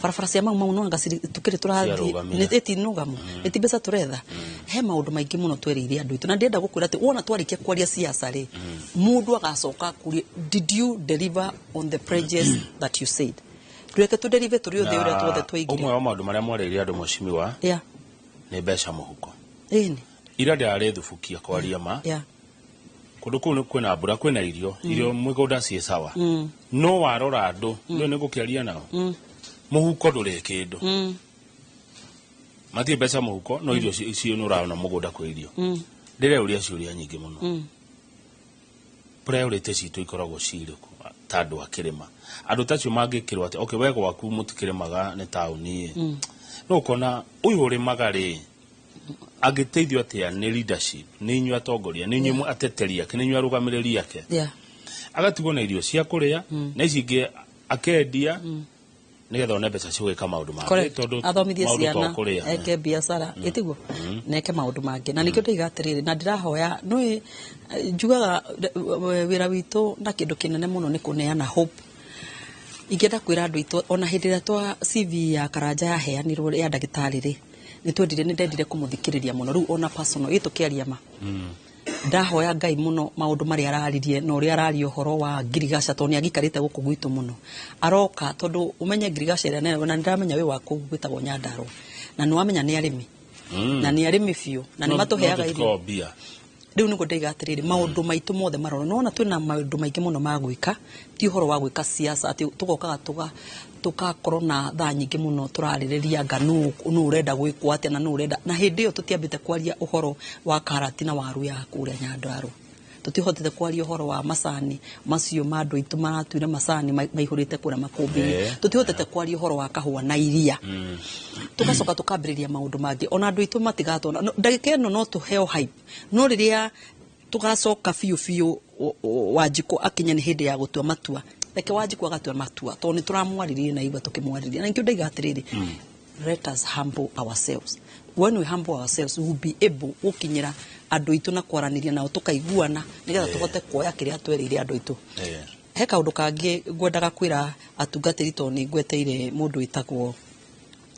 Barabara cia Mau Mau no anga tũkĩrĩ tũrathiĩ, Ciarũgamire. nĩ ĩti nũgamu, nĩ ti mbeca tũretha. He maũndũ maingĩ mũno twerĩire andũ aitũ, na ndĩrenda gũkwĩra atĩ wona twarĩkia kwaria siasa rĩ, mũndũ agacoka akũrie, did you deliver on the pledges that you said? Reke tũ deliver tũrĩ othe ũrĩa tuothe twaigire. Ũmwe wa maũndũ marĩa mwarĩire andũ mheshimiwa, nĩ mbeca mũhuko. Ĩni. Ira ndĩrarĩ thubukia kwaria ma. Kũndũ kũu kwĩna mbura, kwĩna irio, irio mĩgũnda ciĩ sawa, no warora andũ nĩ nĩ gũkĩaria nao, mũhuko ndũrĩ kĩndũ, matirĩ mbeca mũhuko, no irio icio nĩ ũrona mũgũnda kwĩ irio. Ndĩreuria ciũria nyingĩ mũno, priority citũ ikoragwo cirĩkũ ta andũ a kĩrĩma? Andũ ta acio mangĩkĩrwo atĩ okay, we gwaku mũtikĩrĩmaga, nĩ taũni ĩ, no ũkona ũyũ ũrĩmaga rĩ, angĩteithio atĩa nĩ leadership, nĩ inyuĩ atongoria, nĩ inyuĩ ateteri ake, nĩ inyuĩ arũgamĩrĩri ake, agatigwo na irio cia kũrĩa na ici ingĩ akendia nĩgetha one mbeca cia gwĩka maũndũ mangĩ, tondũ athomithie maũndũ to ciana, kũrĩa. Eke biacara ĩtiguo na eke maũndũ mangĩ. Na nĩkĩo ndaiga atĩrĩrĩ, na ndĩrahoya nĩũĩ njugaga wĩra witũ na kĩndũ kĩnene mũno nĩ kũneana hope. Ingĩenda kwĩra andũ aitũ, ona hĩndĩ ĩrĩa twa CV ya Karanja yaheanirwo ya ndagĩtarĩ rĩ, nĩ twendire, nĩ ndendire kũmũthikĩrĩria mũno. Rĩu ona personal ĩ tũkĩaria ma, ndahoya Ngai mũno maũndũ marĩa araririe na ũrĩa araria ũhoro wa ngirigaca, tondũ nĩ agikarĩte gũkũ gwitũ mũno aroka, tondũ ũmenye ngirigaca ĩrĩa nene, na nĩndĩramenya wĩ wa kũu gwĩtagwo Nyandarũa, na nĩ wamenya nĩ arĩmi, na nĩ arĩmi biũ, na nĩ matũheaga irio. No mbia. Rĩu nĩguo ndaiga atĩrĩrĩ, maũndũ maitũ mothe marora nona twĩna maũndũ maingĩ mũno ma gwĩka, ti ũhoro wa gwĩka siasa atĩ tũgokaga tũgakorwo na thaa nyingĩ mũno tũrarĩrĩria anga nũ nũ ũrenda gwĩkwo atĩa na nũ ũrenda. Na hĩndĩ ĩyo tũtiambĩte kwaria ũhoro wa karati na waru ya kũrĩa Nyandarũa, tũtihotete kwaria ũhoro wa macani macio ma andũ aitũ maratuire macani maihũrĩte kũrĩa makũmbĩ-inĩ, tũtihotete kwaria ũhoro wa kahũa na iria, tũgacoka tũkambĩrĩria maũndũ mangĩ. Ona andũ aitũ matigatona. Ndagĩka ĩno no tũheo hype, no rĩrĩa tũgacoka biũ biũ Wanjikũ akinye nĩ hĩndĩ ya gũtua matua, reke Wanjikũ agatua matua, tondũ nĩ tũramwarĩrĩria na igua tũkĩmwarĩria. Na nĩkĩo ndaiga atĩrĩrĩ, let us humble ourselves. When we humble ourselves, we will be able gũkinyĩra andũ aitũ na kwaranĩria nao tũkaiguana, nĩgetha tũhote kuoya kĩrĩa twerĩire andũ aitũ. He kaũndũ kangĩ ngwendaga kwĩra atungatĩri, tondũ nĩ ngweteire mũndũ wĩtagwo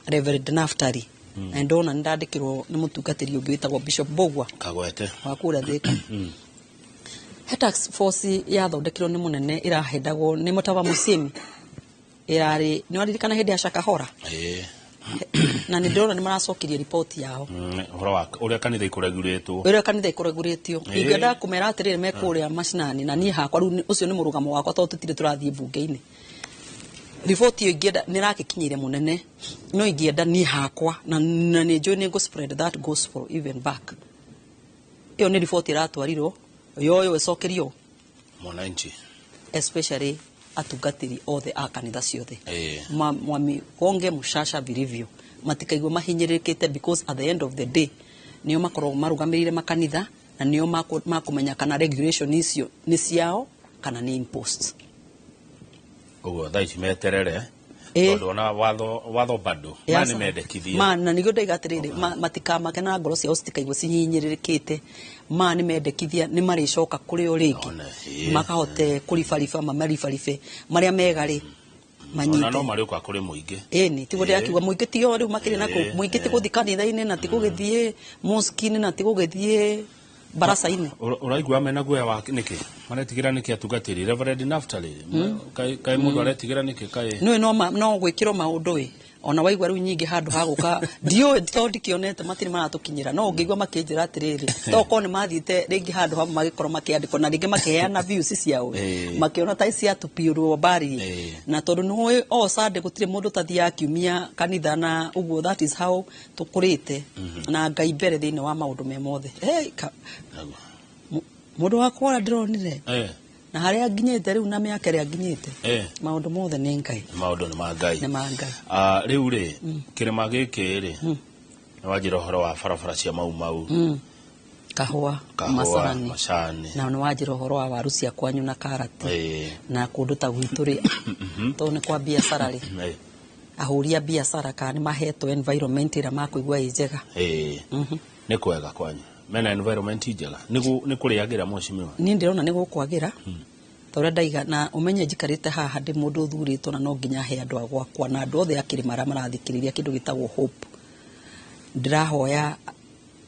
Reverend Naftali, na ndona nĩ ndandĩkĩrwo nĩ mũtungatĩri ũngĩ wĩtagwo Bishop Mbogua Kagwete. Wa kũrĩa Thĩka. He task force yathondekirwo nĩ mũnene ĩrahendagwo nĩ Mũtaba Mũciĩmi, ĩrarĩ nĩ waririkana hĩndĩ ya Shakahora? Ĩĩ. Na nĩ ndĩrona nĩ maracokirie riboti yao. Ũhoro wa ũrĩa kanitha ikũregurĩtwo. Ũrĩa kanitha ikũregurĩtio. Ingĩenda kũmera atĩrĩrĩ, me kũrĩa macinani na niĩ hakwa rĩu ũcio nĩ mũrũgamo wakwa, tondũ tũtirĩ tũrathiĩ mbunge-inĩ. Riboti ĩyo ingĩenda nĩ ĩragĩkinyĩire mũnene, no ingĩenda niĩ hakwa na nĩ njũĩ nĩ ngũ spread that gospel even back. Ĩyo nĩ riboti ĩratwarirwo yoyo ĩcokerio mwananchi, especially atungatĩri othe a kanitha ciothe, mwamigonge mũcaca vilivyo, matikaigua mahinyĩrĩrĩkĩte, because at the end of the day nĩo makoragwo marũgamĩrĩire makanitha na nĩo makũmenya kana regulation icio nĩ ciao kana nĩ imposed. Ũguo thaa ici meterere, tondũ ona watho bado ma nĩ mendekithia. Ma na nĩguo ndaiga atĩrĩrĩ, matikamake na ngoro ciao citikaigua cihinyĩrĩrĩkĩte. Ma nĩ mendekithia, nĩ marĩcoka kũrĩ o rĩngĩ, One, ĩĩ. makahote kũribariba, mamaribaribe marĩa mega rĩ ona manyite. No marĩũka kũrĩ mũingĩ. Ĩni tiguo ndĩrakiuga, mũingĩ tio rĩu makĩrĩ na kũu, mũingĩ ti gũthiĩ kanitha-inĩ na ti gũgĩthiĩ mosque-inĩ na ti gũgĩthiĩ baraca-inĩ. Ũraigua mena guoya wa nĩkĩ? Maretigĩra nĩkĩ atungatĩri? Reverend Naftali, kaĩ mũndũ aretigĩra nĩkĩ kaĩ? Nĩũĩ no gwĩkĩrwo maũndũ ĩ, ona waigua rĩu nyingĩ handũ ha gũka ndiũĩ, tondũ ndikĩonete, matirĩ maratũkinyĩra, no ũngĩigua makĩnjĩra atĩrĩrĩ, tokorwo nĩ mathiĩte rĩngĩ handũ hamwe magĩkorwo makĩandĩkwo na rĩngĩ makĩheana views ciao, makĩona ta ciatupirwo mbari, na tondũ nĩũĩ o Sunday gũtirĩ mũndũ ũtathiaga kiumia kanitha, na ũguo that is how tũkũrĩte na Ngai mbere thĩinĩ wa maũndũ me mothe. Hey, Naguo. Mũndũ wakwa ũrĩa ndĩronire na harĩa nginyĩte rĩu na mĩaka ĩrĩa nginyĩte, maũndũ mothe nĩ Ngai. Maũndũ nĩ ma Ngai. Nĩ ma Ngai. Ah, rĩu rĩ, kĩrĩma gĩkĩ rĩ, nĩ wanjĩra ũhoro wa barabara cia Mau Mau, kahũa, kahũa, macani, macani, na nĩ wanjĩra ũhoro wa waru cia kwanyu na karati, na kũndũ ta gwitũ rĩ, tondũ nĩ kwa biacara rĩ, ahũri a biacara kana nĩ mahetwo environment ĩrĩa makũigua ĩ njega. Nĩ kwega kwanyu, mena environment njega, nĩ kũrĩagĩra mheshimiwa? Niĩ ndĩrona nĩ gũkwagĩra, ta ũrĩa ndaiga, na ũmenye njikarĩte haha ndĩ mũndũ ũthurĩtwo, na no nginya he andũ a gwakwa na andũ othe a kĩrĩma arĩa marathikĩrĩria kĩndũ gĩtagwo hope. Ndĩrahoya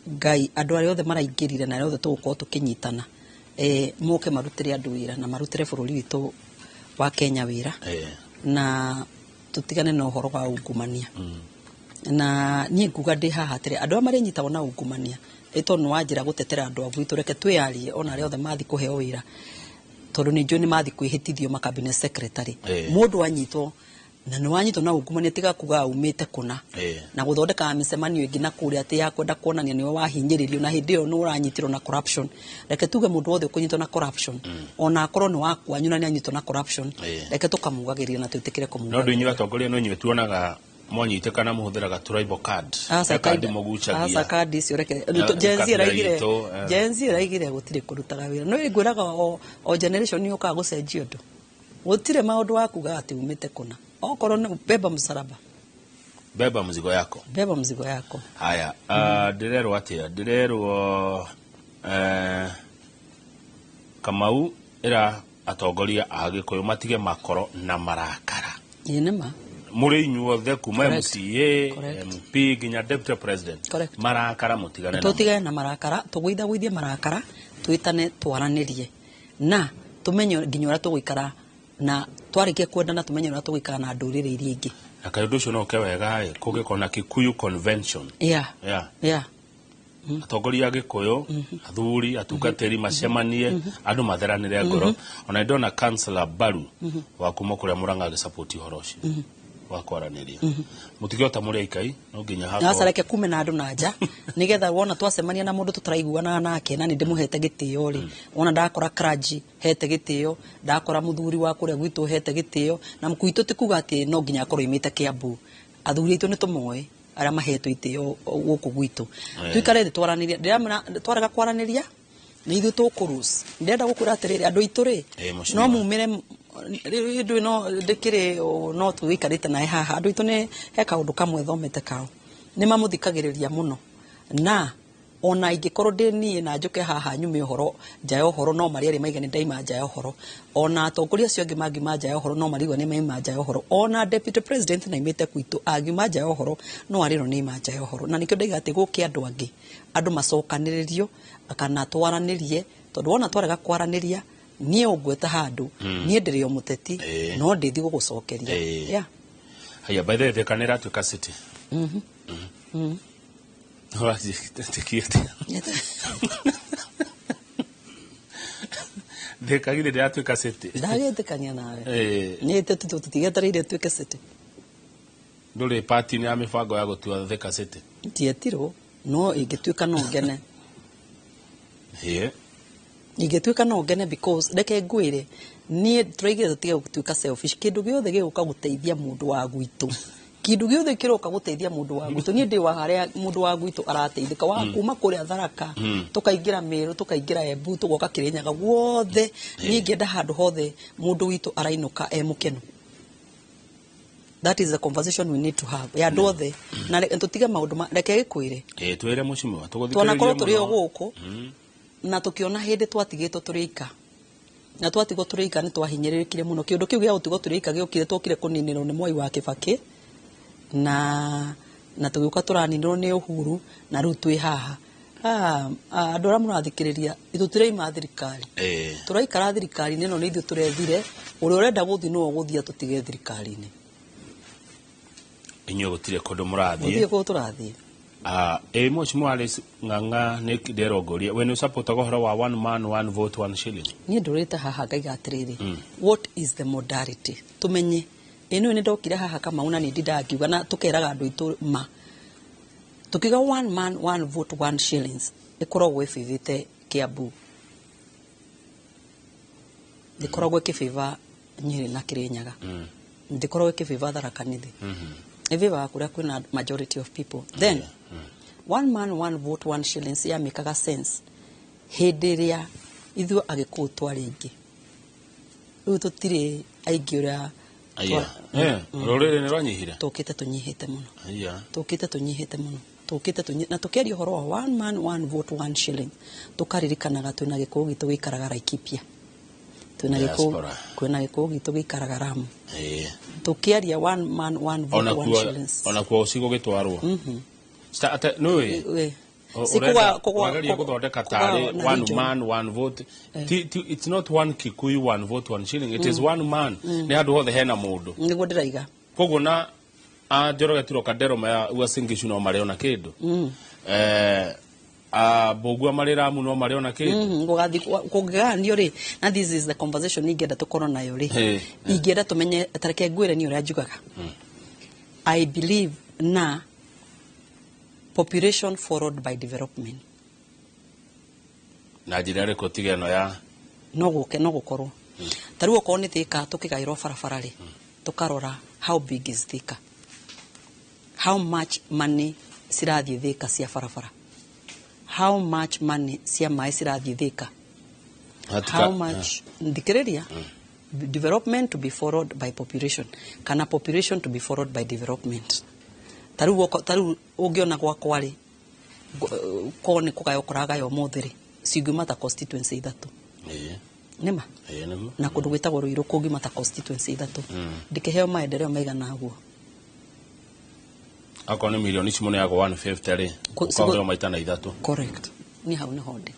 Ngai andũ arĩa othe maraingĩrire na arĩa othe tũgũkorwo tũkĩnyitana, moke marutĩre andũ wĩra na marutĩre bũrũri witũ wa Kenya wĩra, na tũtigane na ũhoro wa ungumania. Na niĩ nguga ndĩ haha atĩrĩ, andũ arĩa marĩnyitagwo na ungumania Ĩtondũ nĩ wanjĩra gũtetera andũ a gwitũ, reke twĩyarie ona arĩa othe mathi kũheo wĩra, tondũ nĩ njũĩ nĩ mathi kwĩhĩtithio ma cabinet secretary. Mũndũ anyitwo na nĩ wanyitwo na ungumania, tiga kuga aumĩte kũna na gũthondeka mĩcemanio ĩngĩ na kũrĩa atĩ ya kwenda kuonania nĩwe wahinyĩrĩrio, na hĩndĩ ĩyo nĩ ũranyitirwo na corruption. Reke tuge mũndũ wothe ũkũnyitwo na corruption, ona akorwo nĩ wa kwanyu na nĩ anyitwo na corruption, reke tũkamugagĩria na twĩtĩkĩre No kũmugagĩria. ndũ inyuĩ atongoria no inyuĩ tuonaga mwanyitĩkana mũhũthĩraga tribal card. Aca. He kandi mũgucagia. Aca, kandi icio reke Ya, Gen Z kabila ĩraigire itũ, eh. Gen Z ĩraigire gũtirĩ kũrutaga wĩra. No ngwĩraga o generation yũkaga gũcenjia ũndũ, gũtirĩ maũndũ wa kuga atĩ umĩte kũna, okorwo nĩ beba msalaba. Beba mzigo yako. Beba mzigo yako. Haya, ndĩrerwo atĩa? Ndĩrerwo Kamau ĩra atongoria a Gĩkũyũ matige makoro na marakara. Ĩĩ, nĩ ma. Mũrĩ inyuothe kuma Correct. MCA, Correct. MP nginya deputy president. Correct. Marakara mũtigane namo. Tũtigane na marakara, tũgũithagũithie marakara, twĩtane, twaranĩrie na tũmenye nginya ũrĩa tũgũikara, na twarĩkia kwendana tũmenye ũrĩa tũgũikara na ndũrĩrĩ iria ingĩ. Na kaĩ ũndũ ũcio no ũke wega ĩ kũngĩkorwo na Kikuyu convention. Yeah. Atongoria a Gĩkũyũ, athuri, atungatĩri macemanie, andũ matheranĩre ngoro. Ona ndona councillor Baru wa kuma kũrĩa Murang'a agĩsupport ũhoro ũcio wa kwaranĩria. Mũtigĩota mũrĩ aikai no nginya Aca, hakorwo reke kume na andũ na nja, nigetha wona twacemania na mũndũ tũtaraiguanaga nake na nĩ ndĩmũhete gĩtĩo rĩ, wona ndakora clergy hete gĩtĩo, ndakora mũthuri wa kũrĩa gwitũ hete gĩtĩo, na gwitũ ti kuga atĩ no nginya akorwo aimĩte Kiambu. Athuri aitũ nĩ tũmoĩ arĩa mahetwo itĩo gũkũ gwitũ. Tuikare thĩ twaranĩrie. Ndĩramwĩra twarega kwaranĩria nĩ ithuĩ tũkũrus. Ndĩrenda gũkwĩra atĩrĩrĩ, andũ aitũ rĩ, Mheshimiwa. no mumĩre rĩu ndũ no ndĩkĩrĩ no tũgĩikarĩte naye haha. Andũ aitũ nĩ he kaũndũ kamwe thomete kao, nĩ mamũthikagĩrĩria mũno, na ona ingĩkorwo ndĩ niĩ na njũke haha nyume ũhoro nja ya ũhoro, no marĩa erĩ maiga nĩ ndaima nja ya ũhoro. Ona atongoria acio angĩ mangiuma nja ya ũhoro, no marigua nĩ maima nja ya ũhoro. Ona deputy president naimĩte gwitũ angiuma nja ya ũhoro, no arĩrwo nĩ ima nja ya ũhoro. Na nĩkĩo ndaiga atĩ gũke andũ angĩ, andũ macokanĩrĩrio kana twaranĩrie, tondũ wona twarega kwaranĩria, niĩ ũngweta handũ, niĩ ndĩrĩ o mũteti, no ndĩthi gũgũcokeria. Yeah. Haya, by the way, Thika nĩ ĩratuĩka city. Ũranjĩtĩkia atĩa? Thika githĩ ndĩratuĩka city? Ndagĩtĩkania nawe. Nĩ tũtigetereire tuĩke city. Ndũrĩ party-inĩ ya mĩbango ya gũtua Thika city? Ndietirwo, no ingĩtuĩka no ngene. Ingĩtuĩka no ngene, because reke ngwĩre, niĩ tũraigire tũtige gũtuĩka selfish. Kĩndũ gĩothe gĩgũka gũteithia mũndũ wa gwitũ, kĩndũ gĩothe kĩroka gũteithia mũndũ wa gwitũ, niĩ ndĩ wa harĩa mũndũ wa gwitũ arateithĩka, wa kuma kũrĩa Tharaka, tũkaingĩra Meru, tũkaingĩra Embu, tũgoka Kĩrĩnyaga, guothe niĩ ingĩenda handũ hothe mũndũ witũ arainũka e mũkenu. That is the conversation we need to have ya andũ othe, na tũtige maũndũ ma reke gĩkwĩre. Ĩĩ, twĩre mheshimiwa, tũgũthikĩrĩrie Twanakorwo tũrĩ o mũno. gũkũ na tũkĩona hĩndĩ twatigĩtwo tũrĩ ika, na twatigwo tũrĩ ika nĩ twahinyĩrĩrĩkire mũno. Kĩũndũ kĩu gĩa gũtigwo tũrĩ ika gĩokire, twokire kũninĩrwo nĩ Mwai wa Kĩbakĩ, na tũgĩũka tũraninĩrwo nĩ Uhuru, na rĩu twĩ haha. Andũ arĩa mũrathikĩrĩria, ithuĩ tũraima thirikari, tũraikara thirikari-inĩ ĩno nĩ ithuĩ tũrethire. Ũrĩa ũrenda gũthiĩ nĩwe ũgũthiĩ, tũtige thirikari-inĩ. Inyuĩ gũtirĩ kũndũ mũrathiĩ. Gũtirĩ kũndũ tũrathiĩ. Ĩ mheshimiwa Alice Ng'ang'a, nĩ ndĩrongoria we nĩ ũsupportaga ũhoro wa one man one vote one shilling? Niĩ ndũrĩte haha ngaiga atĩrĩrĩ, what is the modality? Tũmenye ĩno nĩ ndokire haha Kamau, na nĩ ndindaga ngiuga na tũkeraga andũ aitũ ma tukiuga one man one vote one shillings ĩkoragwo ĩbĩvĩte Kiambu, ndĩkoragwo ĩkĩbĩva Nyĩrĩ na Kĩrĩnyaga, ndĩkoragwo ĩkĩbĩva Tharaka Nithi, ĩbĩvaga kũrĩa kwĩna majority of people. Then one man one vote one shillings yamĩkaga sense hĩndĩ ĩrĩa ithuĩ Agĩkũyũ twarĩ aingĩ. Rĩu tũtirĩ aingĩ ũrĩa. Aya. Rũrĩrĩ nĩ rwanyihire. Tũkĩte tũnyihĩte mũno. Aya. Tũkĩte tũnyihĩte mũno, tũkĩte na tũkĩaria ũhoro wa one man one vote one shilling, tũkaririkanaga twĩna Gĩkũyũ gitũ gĩikaraga Laikipia, twĩna Gĩkũyũ Diaspora. Kwĩna Gĩkũyũ gitũ gĩikaraga Lamu. Tũkĩaria one man one vote Ona one kuo shillings, ona kuo ũcigũgĩtwarwo. Ate nĩũĩ Si wageria gũthondeka tarĩ kũgawa na one region. man one vote. It's not one Kikuyu one vote one shilling, it is one man, nĩ handũ hothe hena mũndũ. Nĩguo ndĩraiga. Koguo na a Njoroge Turo Kandero maya Uasin Gishu no marĩona kĩndũ. Mbũgua marĩ Ramu no marĩ ona kĩndũ. Gũgathiĩ kũngĩgayanio rĩ, na this is the conversation ingĩenda tũkorwo nayo rĩ, ingĩenda tũmenye. Tareke ngwĩre niĩ ũrĩa njugaga. I believe na population followed by development. Na njĩra ĩrĩkũ tiga ĩno ya No gũke no gũkorwo ta rĩu okorwo nĩ Thika tũkĩgaĩrwo barabara rĩ, tũkarora how big is Thika, how much money cirathiĩ Thika cia barabara, how much money cia maĩ cirathiĩ Thika, how much, thikĩrĩria, development to be followed by population kana population to be followed by development. Ta rĩu ũngĩona gwakwa rĩ, korwo nĩ kũgaywo kũragaywo ũmũthĩ rĩ, cingiuma ta constituency ithatũ. Nĩma? Ĩĩ, nĩguo. Na kũndũ gwĩtagwo Ruiru kũngiuma ta constituency ithatũ, ndikĩheo maendeleo maigana ũguo. Akorwo nĩ mirioni ici mũneagwo 150 rĩ, ũkahũrwo maita na ithatũ. Correct. Ni hau nĩho ndĩ,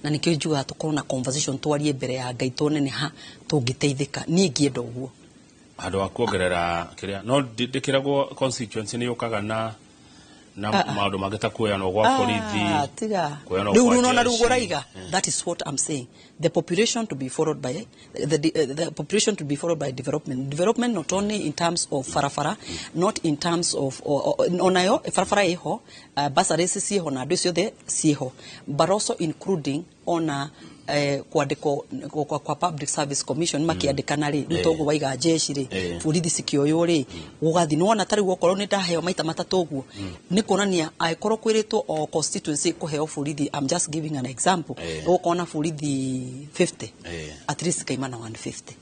na nĩkĩo njugaga tũkorwo na conversation, twarie mbere ya Ngai, tuone nĩ ha tũngĩteithĩka. Niĩ ingĩenda ũguo. Handũ wa kuongerera kĩrĩa no ndĩkĩragwo constituency nĩ yũkaga na Ah, ah. maũndũ mangĩ ta kuoyanwo gwa borithi, Ah, tiga. kuoyanwo Rĩu kwa nona rĩu jeshi. ũraiga. That is what I'm saying, the population to be followed by the population to be followed by development. Development not only in terms of barabara, not in terms of onayo barabara ĩho, bursaries ciĩho na andũ ciothe ciĩho, but also including ona kwandĩkwo kwa Public Service Commission makĩandĩkana rĩ, rĩu toguo waiga jeshi rĩ, borithi cikĩoywo rĩ, gũgathiĩ nĩwona ta rĩu okorwo nĩ ndaheo maita matatũ ũguo, nĩ kuonania angĩkorwo kwĩrĩtwo o constituency kũheo borithi, I'm just giving an example, ũgũkorwo na borithi 50, at least kaima na 150.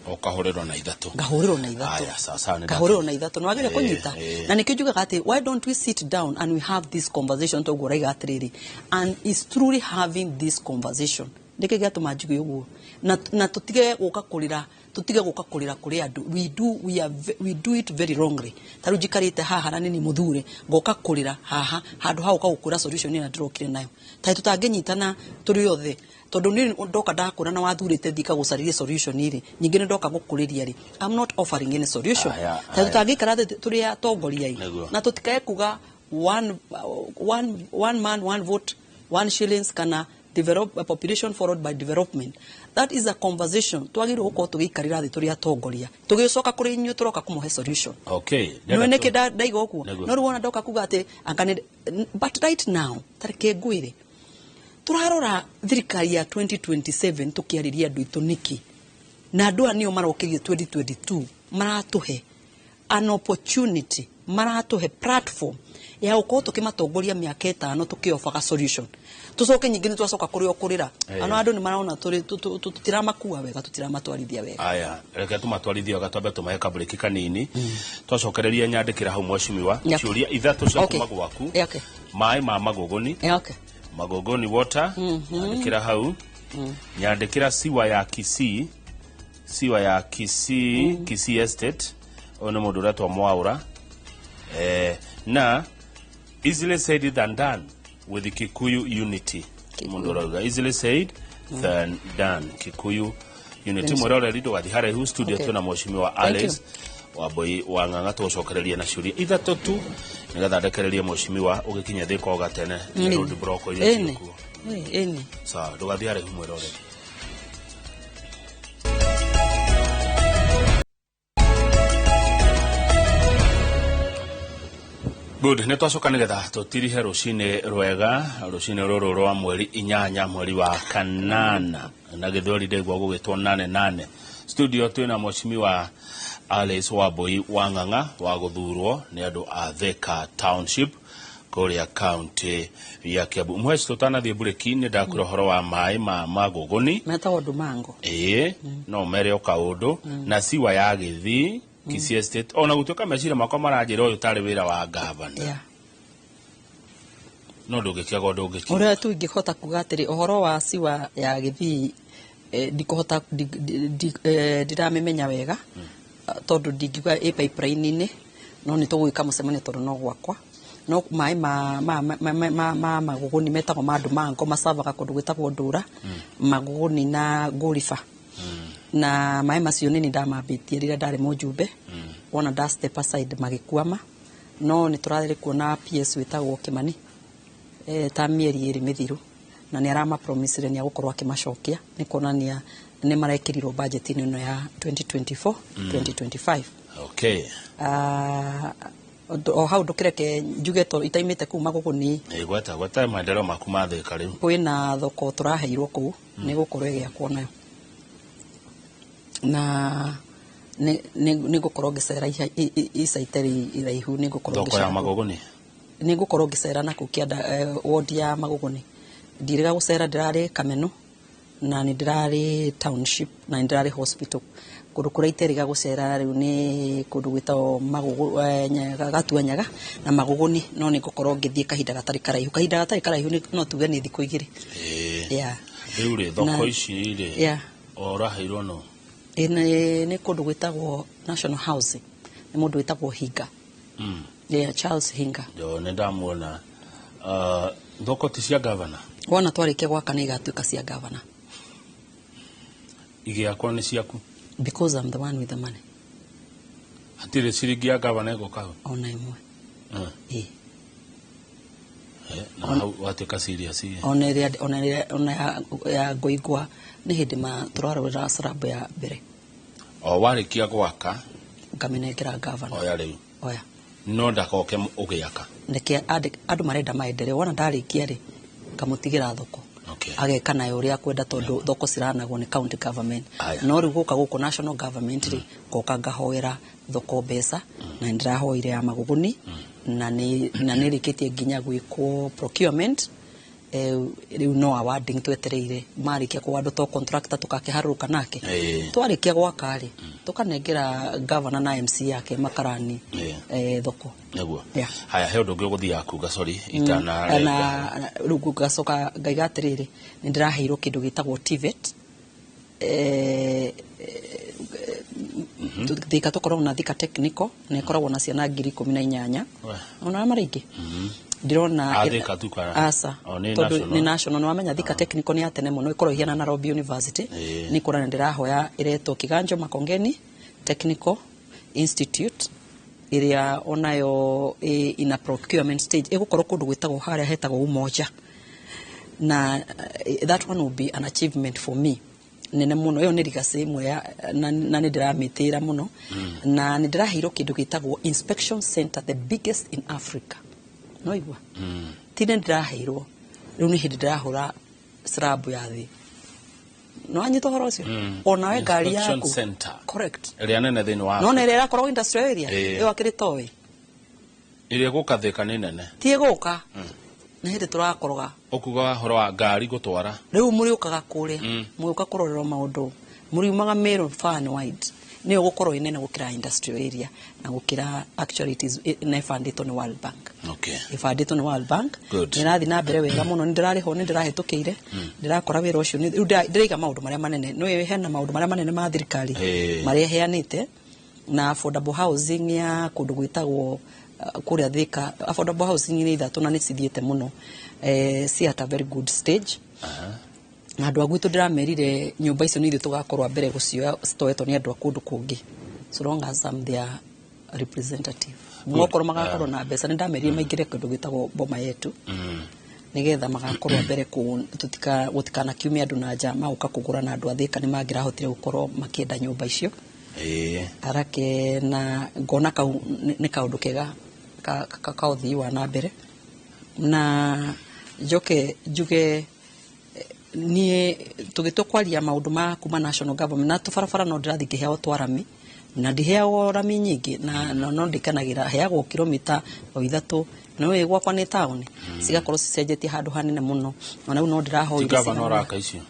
Ũkahũrĩrwo na ithatũ. Ngahũrĩrwo na ithatũ. Aya, sawa, nĩ Ngahũrĩrwo na ithatũ, nĩ wagĩrĩire kũnyita. Na nĩkĩo njugaga atĩ why don't we sit down and we have this conversation, toguo ũraiga atĩrĩrĩ, and is truly having this conversation. Nĩkĩ gĩatũma njuge ũguo? Na tũtige gũka kũrĩra, tũtige gũka kũrĩra kũrĩ andũ. We do, we are, we do it very wrongly. Ta rĩu njikarĩte haha na nĩni mũthure, ngoka kũrĩra haha handũ ha gũka gũkwĩra solution ĩrĩa ndĩrokire nayo. Ta tũtangĩnyitana tũrĩ othe, tondũ niĩ ndoka ndakũra na wathurĩte thika gũcarĩria solution rĩ, ningĩ nĩ ndoka gũkũrĩria rĩ, I'm not offering any solution. Aya, Ta aya. tũtangĩikara thĩ tũrĩ atongoria ĩ, Nĩguo. na tũtikae kuga one man, one vote, one shillings, kana develop a population followed by development. That is a conversation twagĩrĩirwo gũkorwo tũgĩikarĩra thĩ tũrĩ atongoria, tũgĩcoka kũrĩ inyuĩ tũroka kũmũhe solution. Nĩwe nĩkĩ ndaiga ũguo? Nĩguo. No rĩu wona ndoka kuga atĩ anga nĩ, but right now tareke ngwĩre, tũrarora thirikari ya 2027 tũkĩarĩria andũ aitũ nĩkĩ, na andũ aya nĩo marokĩrio 2022, maratũhe an opportunity, maratũhe platform ya gũkorwo tũkĩmatongoria mĩaka 5 tũkĩobaga solution, tũcoke nyingĩ nĩ twacoka kũrĩ o kũrĩra. Ana andũ nĩ marona tũrĩ tũtiramakua wega, tũtiramatwarithia wega. Aya, reke tũmatwarithie wega, twambe tũmahe kabreki kanini, twacokereria nyandĩkĩra hau mheshimiwa ciũria ithatũ cia kuma gwaku. Maĩ ma Magogoni, Magogoni water, nyandĩkĩra hau. Nyandĩkĩra siwa ya Kisii, siwa ya Kisii, Kisii Estate, ũyũ nĩ mũndũ ũretwo Mwaũra, na easily said than done with Kikuyu unity. Mũndũ ũrauga easily said than done, Kikuyu unity. Mwĩroreri, ndũgathiĩ haraihu, studio twĩna mheshimiwa Thank you. Alice Wambui wa Ng'ang'a. Tũgũcokereria na ciũria ithatũ tu nĩgetha ndekererie mheshimiwa ũgĩkinya Thika o gatene nĩ road block iria ciĩkuo. Ĩni. Sawa, ndũgathiĩ haraihu, mwĩroreri. Good, nĩ twacoka nĩgetha tũtirihe rũcinĩ rwega, rũcinĩ rũrũ rwa mweri 8 mweri wa kanana, na gĩthweri ndĩgua gũgĩtwo nane nane. Studio twĩna mheshimiwa Alice Wambui wa Ng'ang'a wa gũthurwo nĩ andũ a Thika Township kũrĩa county ya Kiambu. Mhesh, tũtanathiĩ mburĩki nĩ ndakwĩra ũhoro wa maĩ ma Magogoni. Metagwo Ndumango. Ĩĩ, no mere o kaũndũ na siwa ya Gĩthii, Kisii Estate, ona gũtuĩka meciria makwa maranjĩra ũyũ tarĩ wĩra wa gavana, no ndũngĩkĩaga ũndũ ũngĩkiuga. Ũrĩa tu ingĩhota kuga atĩrĩ, ũhoro wa siwa ya Gĩthii, ndikũhota ndiramĩmenya wega, tondũ ndingiuga ĩ pipeline-inĩ, no nĩ tũgwĩka mũcemanio tondũ no gwakwa. No maĩ ma Magogoni metagwo ma Ndumango, macavaga kũndũ gwĩtagwo Ndũra, Magogoni na Ngũriba, na maĩ macio nĩ ndamambĩtie rĩrĩa ndarĩ mũjumbe, wona nda step aside magĩkwama, no nĩ tũrarĩ kuona PS wĩtagwo Kimani. ta mĩeri 2 mĩthiru, na nĩ aramapromisire nĩ agũkorwo akĩmacokia, nĩ kuonania nĩ marekĩrirwo budget-inĩ ĩno ya 2024 2025. Okay. O hau ndũkĩreke njuge to itaimĩte kuu Magũgũni. Gweta gweta maendeleo maku ma Thika rĩu. Kwĩna thoko tũraheirwo kũu, nĩ gũkorwo ĩgĩakwo nayo, na nĩ ngũkorwo ngĩcera ica itarĩ iraihu, nĩ ngũkorwo thoko ya Magũgũni, nĩ ngũkorwo ngĩcera na kũu kĩanda, ward ya Magũgũni. Ndirĩga gũcera, ndĩrarĩ Kameno na nĩ ndĩrarĩ township na nĩ ndĩrarĩ hospital. Kũndũ kũrĩa iterĩga gũcera rĩu nĩ kũndũ gwĩtagwo Magũgũ, Gatuanyaga na Magũgũni, no nĩ ngũkorwo ngĩthiĩ kahinda gatarĩ karaihu. Kahinda gatarĩ karaihu no tuge nĩ thikũ 2. Yeah. Rĩu rĩ, thoko ici rĩ, ũraheirwo no? Nĩ kũndũ gwĩtagwo National Housing, nĩ mũndũ wĩtagwo Hinga. Yeah, Charles Hinga. Ndio nĩ ndamuona. Thoko ti cia governor? Wona twarĩkia gwaka nĩ igatuĩka cia governor. Igĩakwo nĩ ciaku? Because I'm the one with the money. Hatirĩ ciringi ya governor ĩgũka hau? Ona ĩmwe. Ĩĩ. Na hau watuĩka serious. Ona ĩrĩa, ona ya ngũigua nĩ hĩndĩ tũrarorera slab ya mbere. O warĩkia gwaka ngamĩnengera governor. Oya rĩu. Oya. No ndakoke ũgĩaka. Nĩkĩ andũ marenda maendeleo, wona ndarĩkia rĩ ngamũtigĩra thoko. Okay. Ageka nayo ũrĩa akwenda, tondũ thoko ciranagwo nĩ county government. No rĩu gũka gũkũ national government rĩ, ngoka ngahoera thoko mbeca, na nĩ ndĩrahoire ya Magũgũni, na nĩ rĩkĩtie nginya gwĩkwo procurement. Rĩu no awarding twetereire, marĩkia kũwandũ to contractor tũgakĩharũrũka nake. Twarĩkia gwaka rĩ, tũkanengera governor na MC yake makarani thoko. Nĩguo. Yeah. Haya, he ũndũ ũngĩ ũgũthiaga kuga, sorry, itana na rĩu ngacoka ngaiga atĩrĩrĩ, nĩ ndĩraheirwo kĩndũ gĩtagwo TVET. Thika tũkoragwo na Thika Technical, na ĩkoragwo na ciana 18,000. Ona marĩ aingĩ. Ndĩrona Thika tu kana? Aca. Tondũ nĩ national, nĩ wamenya Thika Technical nĩ ya tene mũno, ĩkoragwo ĩhiana Nairobi University. Nĩ kũrana ndĩrahoya ĩretwo Kiganjo Makongeni Technical Institute, ĩrĩa onayo ina procurement stage, ĩgũkorwo kũndũ gwĩtagwo harĩa hetagwo Umoja. Na that one will be an achievement for me nene mũno. Ĩyo nĩ legacy ĩmwe na nĩ ndĩramĩtĩĩra mũno. Na nĩ ndĩraheirwo kĩndũ gĩtagwo inspection center, the biggest in Africa. No igua? Ti nĩ ndĩraheirwo, rĩu nĩ hĩndĩ ndĩrahũra slab ya thĩ. No anyita ũhoro ũcio? Onawe ngari yaku. Correct. Ĩrĩa nene thĩinĩ wa No nĩ ĩrĩa ĩrakorwo industrial area. Ĩyo akĩrĩ toĩ. Ĩrĩa ĩgũka Thika nĩ nene. Ti ĩgũka. Nĩ hĩndĩ tũrakoroga. Ũkuga ũhoro wa ngari gũtwara. Rĩu mũrĩũkaga kũrĩa, mũgĩũka kũrorerwo maũndũ. Mũriumaga Meru far and wide. Nĩyo gũkorwo ĩ nene gũkĩra industrial area na gũkĩra, actually it is nĩ ĩbandĩtwo nĩ World Bank. Okay. Ĩbandĩtwo nĩ World Bank. Good. Nĩ ĩrathiĩ na mbere wega mũno, nĩ ndĩrarĩhwo, nĩ ndĩrahĩtũkĩire. Ndĩrakora wĩra ũcio, rĩu ndĩraiga maũndũ marĩa manene. Nĩũĩ hena maũndũ marĩa manene ma thirikari marĩa ĩheanĩte, na affordable housing ya kũndũ gwĩtagwo kũrĩa Thika. Affordable housing nĩ 3 na nĩ cithiĩte mũno. Ci at a very good stage. Na andũ a gwitũ ndĩramerire nyũmba icio nĩ ithuĩ tũgakorwo mbere gũcioya, citoetwo nĩ andũ a kũndũ kũngĩ, so long as I'm their representative. Mokorwo magakorwo na mbeca, nĩ ndamerire maingĩre kũndũ gwĩtagwo Boma Yetu, nĩgetha magakorwo mbere gũtikanakiume andũ na nja magoka kũgũra, na andũ a Thika nĩ mangĩrahotire gũkorwo makĩenda nyũmba icio. Arake na ngona kau nĩ kaũndũ kega ka ũthii wa na mbere. Na njoke njuge niĩ tũgĩtua kwaria maũndũ ma kuma national government na tũbarabara, no ndĩrathiĩ ngĩheagwo twa rami, na ndiheagwo rami nyingĩ, na no ndikenagĩra, heagwo kilomita o 3, nĩũĩ gwakwa nĩ taũni, cigakorwo cicenjetie handũ hanene mũno. Ona rĩu no ndĩrahoire Ti gavana ũraka icio?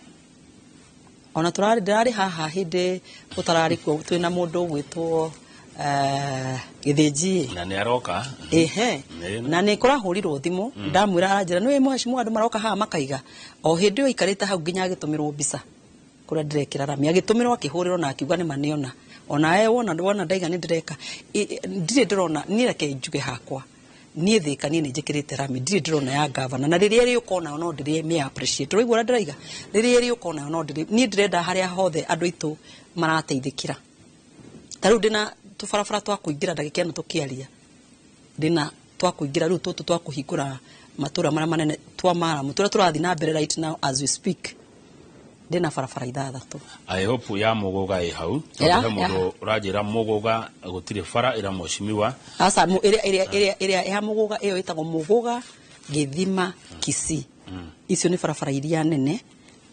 Ona tũrarĩ, ndĩrarĩ haha hĩndĩ ũtararĩ kuo, twĩna mũndũ ũgwĩtwo Gĩthĩnji. Na nĩ aroka. Ehe. Na nĩ kũrahũrirwo thimũ, ndamwĩra aranjĩra nĩwe mheshimiwa, andũ maroka haha makaiga. O hĩndĩ ĩyo aikarĩte hau nginya agĩtũmĩrwo mbica kũrĩa ndĩrekĩra rami, agĩtũmĩrwo, akĩhũrĩrwo na akiuga nĩ manĩona. Ona wona ndaiga nĩ ndĩreka, ndirĩ ndĩrona. Niĩ reke njuge hakwa, niĩ Thika niĩ nĩ njĩkĩrĩte rami, ndirĩ ndĩrona ya gavana, na rĩrĩa ĩrĩũka onayo no ndĩrĩ mĩ appreciate. Ũraigua ũrĩa ndĩraiga? Rĩrĩa ĩrĩũka onayo no ndĩrĩ, niĩ ndĩrenda harĩa hothe andũ aitũ marateithĩkĩra. Ta rĩu ndĩna tũbarabara twa kũingĩra, ndagĩka ĩno tũkĩaria ndĩna twa kũingĩra rĩu tũtũ twa kũhingũra Matũra marĩa manene twa maramu tũrĩa tũrathiĩ na mbere right now as we speak, ndĩna barabara 6. I hope ya Muguga ĩ hau, tondũ he mũndũ ũranjĩra Muguga gũtirĩ bara ĩra mheshimiwa. Aca, ĩrĩa ya Muguga ĩyo ĩtagwo Muguga Gĩthima Kisii. Icio nĩ barabara iria nene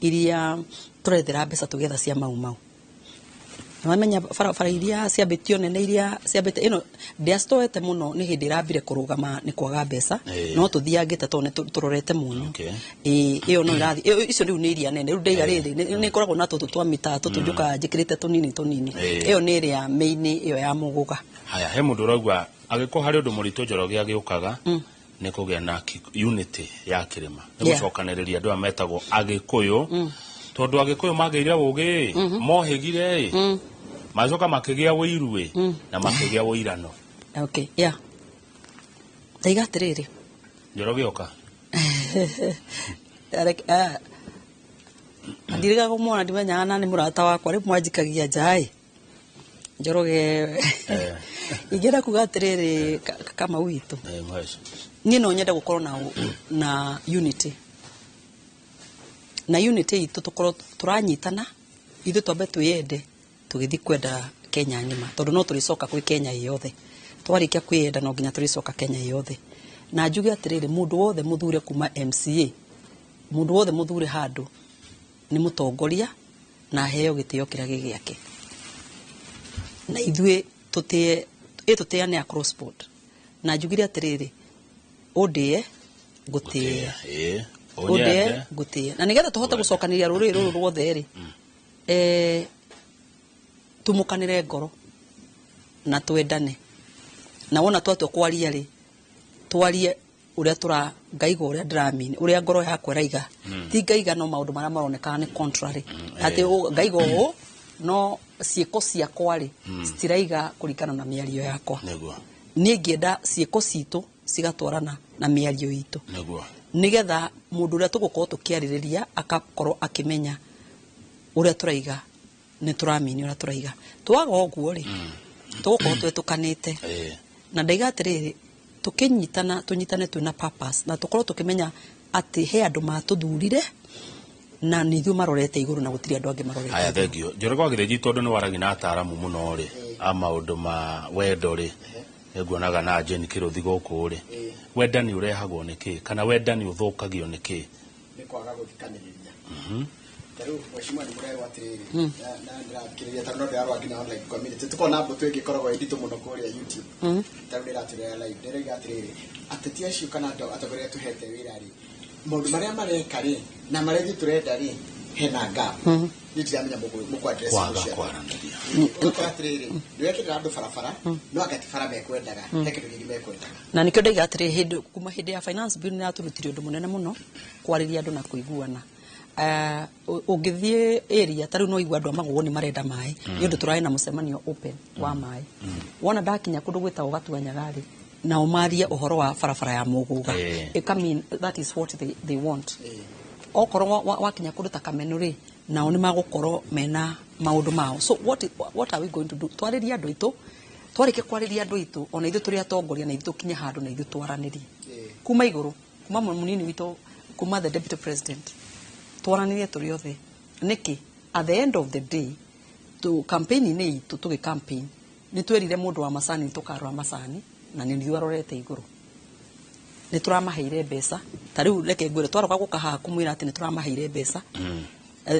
iria tũrethera mbeca tũgetha cia Mau Mau. Nĩwamenya barabara iria ciambĩtio nene iria ciambĩte ĩno ndiacitoete mũno, nĩ hĩndĩ ĩrambire kũrũgama nĩ kwaga mbeca, no tũthiangĩte tondũ nĩ tũrorete mũno. Ĩyo no ĩrathiĩ, icio rĩu nĩ iria nene. Rĩu ndaiga rĩrĩ nĩ ĩkoragwo na tũtũ twa mita tũtũ njũkaga njĩkĩrĩte tũnini tũnini. Ĩyo nĩ ĩrĩa main ĩyo ya Muguga. Haya, he mũndũ ũrauga agĩkorwo harĩ ũndũ mũritũ Njoroge agĩũkaga nĩ kũgĩa na unity ya kĩrĩma, nĩ gũcokanĩrĩria andũ aya metagwo Agĩkũyũ, tondũ Agĩkũyũ magĩire ũgĩ, mohĩgire, macoka makĩgĩa ũiru na makĩgĩa ũirano. Okay, yeah. Ndaiga atĩrĩrĩ, Njoroge oka. Ndirĩga kũmuona, ndimenyaga na nĩ mũrata wakwa, rĩu mwanjikagia nja ĩ Njoroge. Ingĩenda kuga atĩrĩrĩ, Kamau witũ, niĩ no nyende gũkorwo na unity, na unity itũ tũkorwo tũranyitana ithuĩ, twambe twĩyende tũgĩthiĩ kwenda Kenya ng'ima, tondũ no tũrĩcoka kwĩ Kenya ĩ yothe. Twarĩkia kwĩyenda no nginya tũrĩcoka Kenya ĩ yothe. Na njuge atĩrĩrĩ, mũndũ wothe mũthure kuma MCA, mũndũ wothe mũthure handũ nĩ mũtongoria na aheo gĩtĩo kĩrĩa gĩ gĩake, na ithuĩ tũtĩe tũtĩane across board. Na njugire atĩrĩrĩ, ũndĩe ngũtĩe, ũndĩe ngũtĩe, na nĩgetha tũhote gũcokanĩria rũrĩrĩ rũrũ ruothe rĩ, tumukanĩre ngoro na twendane. Na wona twatua kwaria rĩ, twarie ũrĩa tũra ngaiga, ũrĩa ndĩramini, ũrĩa ngoro yakwa ĩraiga. Ti ngaiga no maũndũ marĩa maronekaga nĩ contrary, atĩ ngaiga ũũ no ciĩko ciakwa rĩ citiraiga kũringana na mĩario yakwa. Niĩ ngĩenda ciĩko citũ cigatwarana na mĩario itũ, nĩgetha mũndũ ũrĩa tũgũkorwo tũkĩarĩrĩria akakorwo akĩmenya ũrĩa tũraiga nĩ tũramini ũrĩa tũraiga. Twaga ũguo rĩ, tũgũkorwo twĩtũkanĩte. Na ndaiga atĩrĩrĩ, tũkĩnyitana tũnyitane twĩna purpose, na tũkorwo tũkĩmenya atĩ he andũ matũthurire na nĩ ithuĩ marorete igũrũ na gũtirĩ andũ angĩ marorete. Haya, thank you Njoroge wa Gĩthĩnji, tondũ nĩ waragia na ataaramu mũno rĩ a maũndũ ma wendo rĩ, nĩnguonaga na Jane Kĩrũthi gũkũ rĩ, wendani ũrehagwo nĩ kĩ kana wendani ũthũkagio nĩ kĩ? Nĩ kwaga gũthikanĩrĩria. Ta rĩu mheshimiwa nĩ mũrerwo atĩrĩrĩ, na ndĩrathikĩrĩria tondũ no ndĩrarora nginya online community, tũkorwo na mbũtũ ĩngĩ ĩkoragwo ĩ nditũ mũno kũrĩa YouTube, ta rĩu nĩĩratũrera live, ndĩroiga atĩrĩrĩ, ateti acio kana andũ atongoria arĩa tũhete wĩra rĩ, maũndũ marĩa mareka rĩ na marĩa ithuĩ tũrenda rĩ, hena gap. Niĩ ndiramenya mũkũ address kwaga kwaranĩria. Ũgakora atĩrĩrĩ, nĩwekĩrĩra andũ barabara, no anga ti bara mekwendaga, he kĩndũ kĩngĩ mekwendaga. Na nĩkĩo ndaiga atĩrĩrĩ, hĩndĩ kuma hĩndĩ ya finance bill nĩyatũrutire ũndũ mũnene mũno kwarĩria andũ na kũiguana. Ũngĩthiĩ area ta rĩu no igua andũ a Magũgũ nĩ marenda maĩ, nĩ ũndũ tũrarĩ na mũcemanio open wa maĩ. Wona ndakinya kũndũ gwĩtagwo Gatuanyaga rĩ, nao marie ũhoro wa barabara ya Mũgũga. It mean that is what they want. Okorwo wakinya kũndũ ta Kameno rĩ, nao nĩ magũkorwo mena maũndũ mao. So what are we going to do? Twarĩrie andũ aitũ, twarĩkia kwarĩria andũ aitũ, ona ithuĩ tũrĩ atongoria na ithuĩ tũkinye handũ na ithuĩ twaranĩrie. Kuma igũrũ, kuma mũnini witũ, kuma the deputy president, twaranĩrie tũrĩ othe. Nĩkĩ? At the end of the day, tu campaign-inĩ itũ tũgĩ campaign, nĩ twerire mũndũ wa macani nĩ tũkarora macani, na nĩ ithuĩ arorete igũrũ. Nĩ tũramaheire mbeca, ta rĩu reke ngwĩre, twaroka gũka haha kũmwĩra atĩ nĩ tũramaheire mbeca,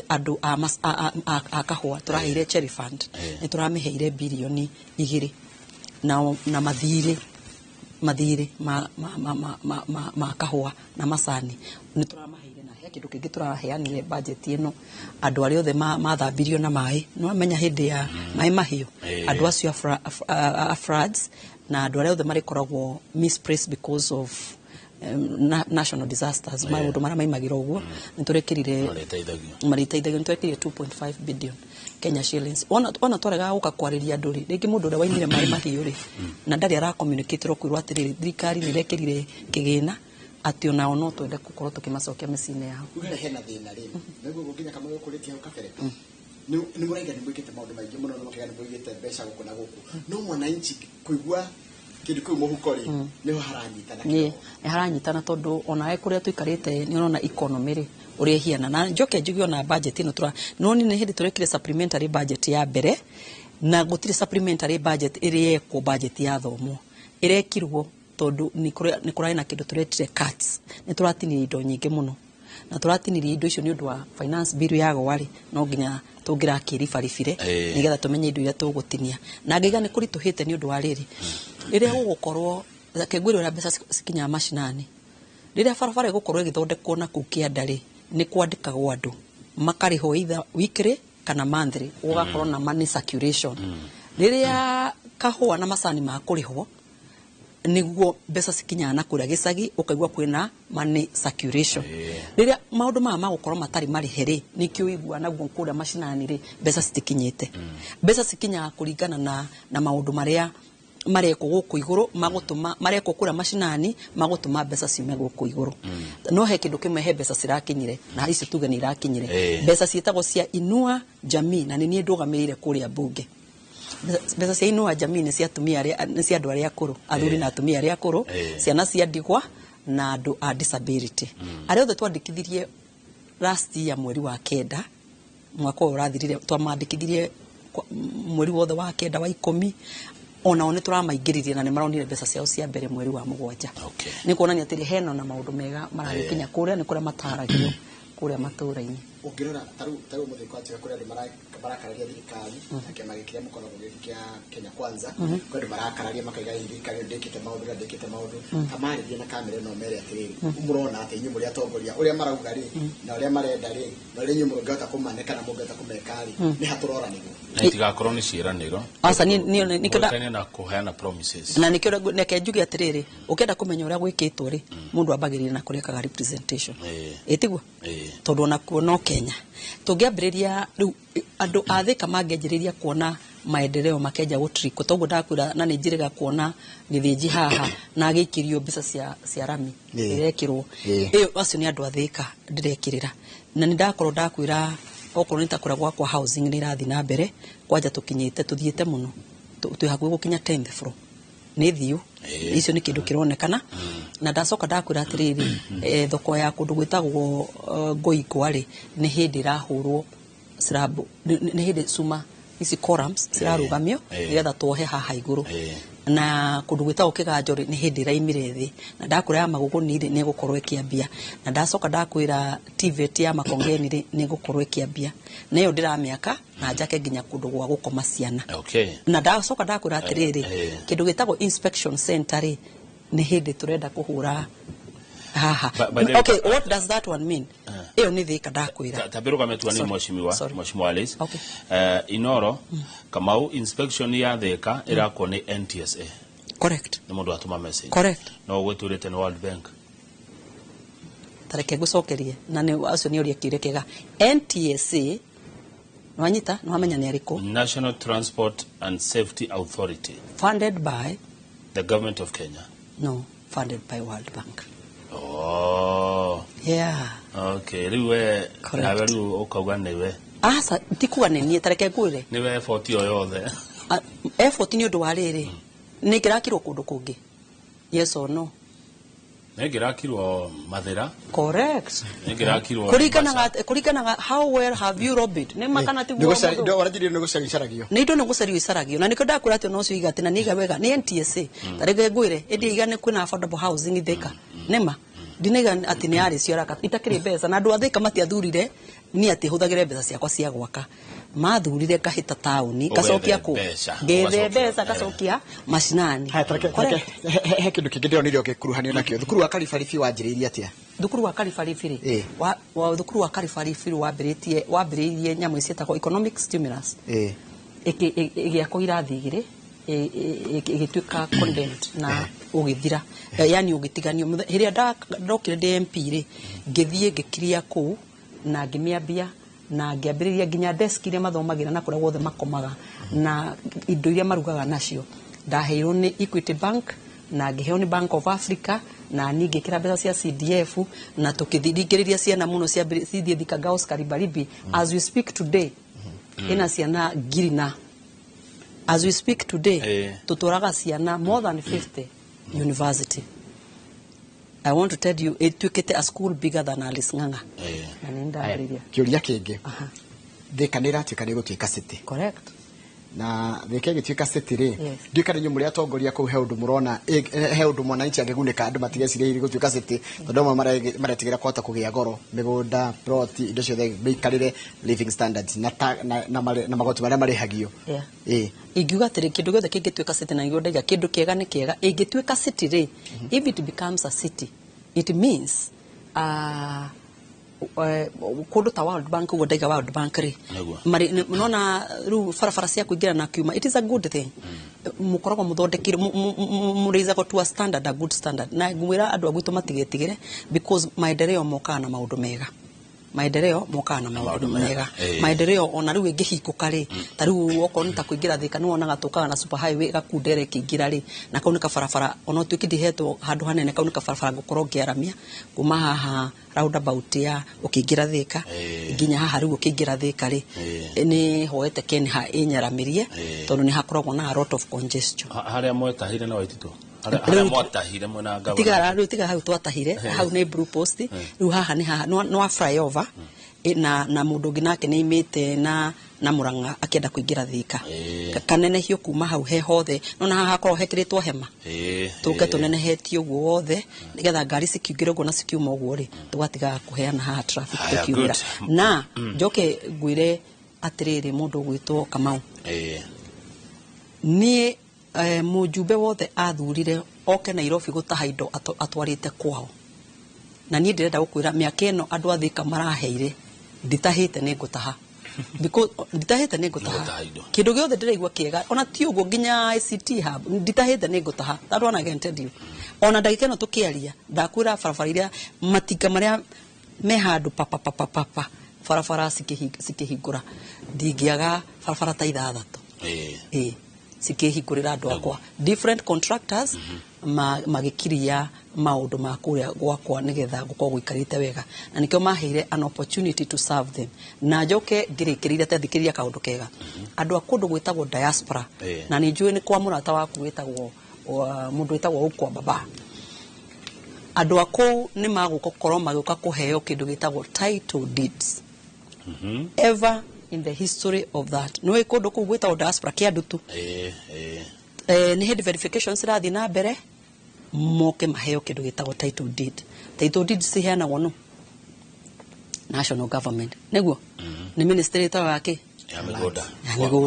andũ a kahũa, tũraheire Cherry Fund, nĩ tũramĩheire birioni 2 na mathirĩ ma kahũa na macani nĩ tũramaheire. Na he kĩndũ kĩngĩ tũraheanire budget ĩno, andũ arĩa othe mathambirio na maĩ, nĩ wamenya hĩndĩ ya maĩ mahiũ, andũ acio a floods na andũ arĩa othe marĩkoragwo misplaced because of national disasters, maũndũ marĩa maimagĩra ũguo, nĩ tũrekĩrire marĩteithagio, nĩ tũrekĩrire 2.5 billion Kenya shillings. Ona twaregaga gũka kwarĩria andũ rĩ, rĩngĩ mũndũ ũrĩa waimire maĩ mahiũ rĩ, na ndarĩ ara communicate kwĩrwo atĩrĩrĩ, thirikari nĩ ĩrekĩrire kĩgĩna atĩ onao no twende gũkorwo tũkĩmacokia mĩciĩ-inĩ yao. Uge hena thĩna rĩ, nĩguo gũkinya kamwe gũkũrĩtie hau kabere, nĩ mũraiga nĩ mwĩkĩte maũndũ maingĩ mũno, nĩ mũkaiga nĩ mũigĩte mbeca gũkũ na gũkũ, no mwananchi kũigua Kĩndũ kĩu mũhuko rĩ, nĩho haranyitana. Nĩ haranyitana tondũ onawe kũrĩa tũikarĩte nĩ ũrona economy rĩ ũrĩa ĩhiana. Na njoke njuge ona budget ĩno tũra no nĩ hĩndĩ tũrekire supplementary budget ya mbere, na gũtirĩ supplementary budget ĩrĩ yekwo budget ya thomwo ĩrekirwo tondũ nĩ kũrarĩ na kĩndũ tũretire cuts. Nĩ tũratinirie indo nyingĩ mũno, na tũratinirie indo icio nĩ ũndũ wa finance bill ya gwa rĩ, no nginya tũngĩrakĩribaribire nĩgetha tũmenye indo iria tũgũtinia. Na ngĩiga nĩ kũritũhĩte nĩ ũndũ wa rĩrĩ, rĩrĩa gũgũkorwo reke ngwĩre ũrĩa mbeca cikinyaga macinani. Rĩrĩa barabara ĩgũkorwo ĩgĩthondekwo na kũu kĩanda rĩ, nĩ kwandĩkagwo andũ makarĩhwo either weekly kana monthly, gũgakorwo na money circulation. Rĩrĩa kahũa na macani makũrĩhwo nĩguo mbeca cikinyaga na kũrĩa gĩcagi, ũkaigua kwĩna money circulation. Rĩrĩa maũndũ maya magũkorwo matarĩ marĩhe rĩ, nĩkĩo ũigua naguo kũrĩa macinani rĩ, mbeca citikinyĩte. Mbeca cikinyaga kũringana na maũndũ marĩa marekwo gũkũ igũrũ, magũtũma marekwo kũrĩa macinani, magũtũma mbeca ciume gũkũ igũrũ. No he kĩndũ kĩmwe, he mbeca cirakinyire, na icio tuge nĩ irakinyire. Mbeca ciĩtagwo cia Inua Jamii, na nĩ niĩ ndũgamĩrĩire kũrĩa mbunge. Mbeca cia Inua Jamii nĩ cia atumia arĩa, nĩ cia andũ arĩa akũrũ, athuri na atumia arĩa akũrũ, ciana cia ndigwa na andũ a disability. Arĩa othe twandĩkithirie last year mweri wa 9, mwaka ũyũ ũrathirire, twamandĩkithirie mweri wothe wa 9 wa 10, onao nĩ tũramaingĩririe na nĩ maronire mbeca ciao cia mbere mweri wa 7. Nĩ kuonania atĩrĩ hena na maũndũ mega maragĩkinya kũrĩa, nĩ kũrĩa mataragio kũrĩa matũũra-inĩ. Ũngĩrora tarĩu mũthĩ kwatiga kũrĩa andũ marakararia thirikari na kĩama gĩkĩ kĩrĩa mũkoragwo gĩkĩ kĩa Kenya Kwanza, kwĩ andũ marakararia makaiga hihi thirikari ndĩkĩte maũndũ na ndĩkĩte maũndũ. Kamarĩrie na kamera ĩno mere atĩrĩrĩ, mũrona atĩ inyuĩ mũrĩ atongoria, ũrĩa marauga rĩ na ũrĩa marenda rĩ na ũrĩa inyuĩ mũngĩhota kũmane kana mũngĩhota kũmeka rĩ, nĩ hatũroranĩrwo. Na itigakorwo nĩ ciĩranĩro. Aca, niĩ nĩkĩo Mũĩkaine na kũheana promises. Na nĩkĩo reke njuge atĩrĩrĩ, ũkĩenda kũmenya ũrĩa gwĩkĩtwo rĩ, mũndũ ambagĩrĩria na kũrĩa ekaga representation. Ĩtiguo? Tondũ onakuo no Kenya. Tũngĩambĩrĩria rĩu andũ a Thika mangĩanjĩrĩria kuona maendeleo makenja gũtriko, toguo ndakwĩra, na nĩ njĩrĩga kuona gĩthĩnji haha na gĩikĩrio mbeca cia rami ĩrekĩrwo. Ĩyo acio nĩ andũ a Thika ndĩrekĩrĩra. Na nĩ ndakorwo ndakwĩra okorwo nĩ ta kũrĩa gwakwa housing nĩ ĩrathiĩ na mbere, kwanja tũkinyĩte, tũthiĩte mũno. Twĩ hakuhĩ gũkinya 10th floor. Nĩ thiũ. Icio nĩ kĩndũ kĩronekana. Na ndacoka ndakwĩra atĩrĩrĩ, thoko ya kũndũ gwĩtagwo Ngoingwa rĩ, nĩ hĩndĩ ĩrahũrwo slab, nĩ hĩndĩ cuma ici columns cirarũgamio nĩgetha tuohe haha igũrũ. Na kũndũ gwĩtagwo Kĩganjo rĩ, nĩ hĩndĩ ĩraimire thĩ. Na ndakwĩra ya Magũgũni rĩ, nĩ ĩgũkorwo ĩkĩambia. Na ndacoka ndakwĩra TVET ya Makongeni rĩ, nĩ ĩgũkorwo ĩkĩambia. Na ĩyo ndĩramĩaka na njake nginya kũndũ gwa gũkoma ciana. Na ndacoka ndakwĩra atĩrĩrĩ, kĩndũ gĩtagwo inspection center rĩ, nĩ hĩndĩ tũrenda kũhũra haha. Okay, what does that one mean? Ĩyo nĩ Thika ndakwĩra. Tambĩrũka metua nĩ mheshimiwa, Mheshimiwa Alice. Inoro, Kamau, inspection ya Thika ĩrakwo nĩ NTSA. Correct. Nĩ mũndũ atũma message. Correct. No gwĩtũrĩte nĩ World Bank. Tareke ngũcokerie, na nĩ acio nĩ ũria kĩũria kĩega. NTSA, nĩwanyita, nĩwamenya nĩ arĩkũ? National Transport and Safety Authority. Funded by the government of Kenya. No, funded by World Bank. Oh. Yeah. Okay, rĩu we nawe rĩu ũkauga nĩwe. Aca, ti kuga nĩ niĩ, tareke ngwĩre. Nĩwe effort ĩyo yothe. Effort nĩ ũndũ wa rĩrĩ. Nĩ kĩrakirwo kũndũ kũngĩ. Yes or no? Nĩ kĩrakirwo Mathĩra. Correct. Nĩ kĩrakirwo Kũringanaga how well have you lobbied? Nĩ makana ti guo. Nĩ gũcario icaragio. Nĩ indo nĩ gũcario icaragio. Na nĩkĩo ndakwĩra atĩ ona ũcio iga atĩ na nĩ iga wega, nĩ NTSA. Tareke ngwĩre, ĩndĩ iga nĩ kwĩna affordable housing Thika. Nĩma? Ndinaiga atĩ nĩ yarĩ cio araka. Itakĩrĩ mbeca, na andũ a Thika matiathurire niĩ atĩ hũthagĩre mbeca ciakwa cia gwaka. Mathurire ngahĩta taũni, ngacokia kũ? Ngethe mbeca, ngacokia macinani. Haya, tareke, he kĩndũ kĩngĩ ndĩronire ũgĩkuruhanio nakĩo. Thukuru wa Karibaribi wanjĩrĩirie atĩa? Thukuru wa Karibaribi rĩ, thukuru wa Karibaribi wambĩrĩirie nyamũ ici ciĩtagwo economic stimulus. Ĩgĩakwo irathi igĩrĩ, ĩgĩtuĩka condemned na ũgĩthira. Yani ũgĩtiganio. Hĩrĩa ndokire ndĩ MP rĩ, ngĩthiĩ ngĩkiria kũu na ngĩmĩambia na ngĩambĩrĩria nginya desk iria mathomagĩra na kũrĩa guothe makomaga na indo iria marugaga nacio. Ndaheirwo nĩ Equity Bank na ngĩheo nĩ Bank of Africa na niĩ ngĩkĩra mbeca cia CDF na tũkĩthingĩrĩria ciana mũno cithiĩ Thika Girls Karibaribi. As we speak today, ĩna ciana ngiri na As we speak today, tutwaraga ciana more than 50 university. I want to tell you, ĩtuĩkĩte a school bigger than Alice Ng'ang'a. Na nĩ ndambĩrĩria. Kĩũria kĩngĩ. Thika nĩ ĩratuĩka nĩ ĩgũtuĩka city. Correct. Na Thika ĩgĩtuĩka city rĩ, ndiũĩ kana inyuĩ mũrĩ atongoria kũu he ũndũ mũrona, he ũndũ mwananchi angĩgunĩka andũ matigecirie gũtuĩka city, tondũ amwe maretigĩra kũhota kũgĩa goro, mĩgũnda, plot, indo ciothe mĩikarĩre living standards na magoti marĩa marĩhagio. Ingiuga atĩrĩ, kĩndũ gĩothe kĩngĩtuĩka city, na nĩguo ndaiga kĩndũ kĩega nĩ kĩega, ĩngĩtuĩka city rĩ, if it becomes a city, it means kũndũ ta World Bank, ũguo ndaiga World Bank rĩ, nona rĩu barabara cia kũingĩra na kiuma, it is a good thing. Mũkoragwo mũthondekire, mũrĩizagwo to a standard, a good standard. Na ngwĩra andũ a gwitũ matigetigĩre, because maendeleo mokaga na maũndũ mega. Maendeleo mokaga na maũndũ mega. Maendeleo ona rĩu ĩngĩhingũka rĩ, ta rĩu okorwo nĩ ta kũingĩra Thika, nĩ wonaga tũkaga na super highway ĩgakundera ĩkĩingĩra rĩ, na kau nĩ kabarabara, ona ũtuĩke ndihetwo handũ hanene, kau nĩ kabarabara ngũkorwo ngĩaramia kuma haha roundabout ya ũkĩingĩra Thika nginya haha rĩu ũkĩingĩra Thika rĩ, nĩ hoete Kenha ĩnyaramĩrie, tondũ nĩ hakoragwo na a lot of congestion. Harĩa mwetahire na Waititu? Harĩa mwatahire mwena gavana? Tiga rĩu, tiga hau twatahire, hau nĩ Blue Post, rĩu haha nĩ haha no flyover, na mũndũ ũngĩ nake nĩ aimĩte na Murang'a akĩenda kũingĩra Thika. Kanenehio kuma hau he hothe, nona haha hakorwo hekĩrĩtwo hema, tũke tũnenehetie ũguo wothe, nĩgetha ngari cikiingĩra ũguo na cikiuma ũguo rĩ, tũgatigaga kũheana haha traffic tũkiumĩra. Na njoke ngwĩre atĩrĩrĩ, mũndũ ũgwĩtwo Kamau, niĩ mũjumbe wothe athurire oke Nairobi gũtaha indo atwarĩte kwao. Na niĩ ndĩrenda gũkwĩra mĩaka ĩno andũ a Thika maraheire, nditahĩte nĩ ngũtaha. Because nditahĩte nĩ ngũtaha. Kĩndũ gĩothe ndĩraigua kĩega, ona ti ũguo nginya ICT hub, nditahĩte nĩ ngũtaha. That one I can tell you. Ona ndagĩka ĩno tũkĩaria, ndakwĩra barabara iria matinga marĩa me handũ papa papa papa, barabara cikĩhingũra, ndingĩaga barabara ta ithathatũ. Cikĩhingũrĩra andũ akwa. Different contractors magĩkiria maũndũ ma kũrĩa gwakwa nĩgetha gũkorwo gũikarĩte wega, na nĩkĩo maheire an opportunity to serve them. Na njoke ngĩrĩkĩrĩria tathikĩrĩria kaũndũ kega, andũ a kũndũ gwĩtagwo diaspora, na nĩ njũĩ nĩ kwa mũrata waku wĩtagwo mũndũ wĩtagwo Ukwa Baba, andũ a kũu nĩ magũkorwo magĩũka kũheo kĩndũ gĩtagwo title deeds. Ever in the history of that, nĩ kũndũ kũu gwĩtagwo diaspora kĩa ndutu, nĩ hĩndĩ verifications irathiĩ na mbere, moke maheo kĩndũ gĩtagwo title deed. Title deed ciheanagwo no national government, nĩguo nĩ ministry ĩtagwo ya kĩ? Ya mĩgũnda.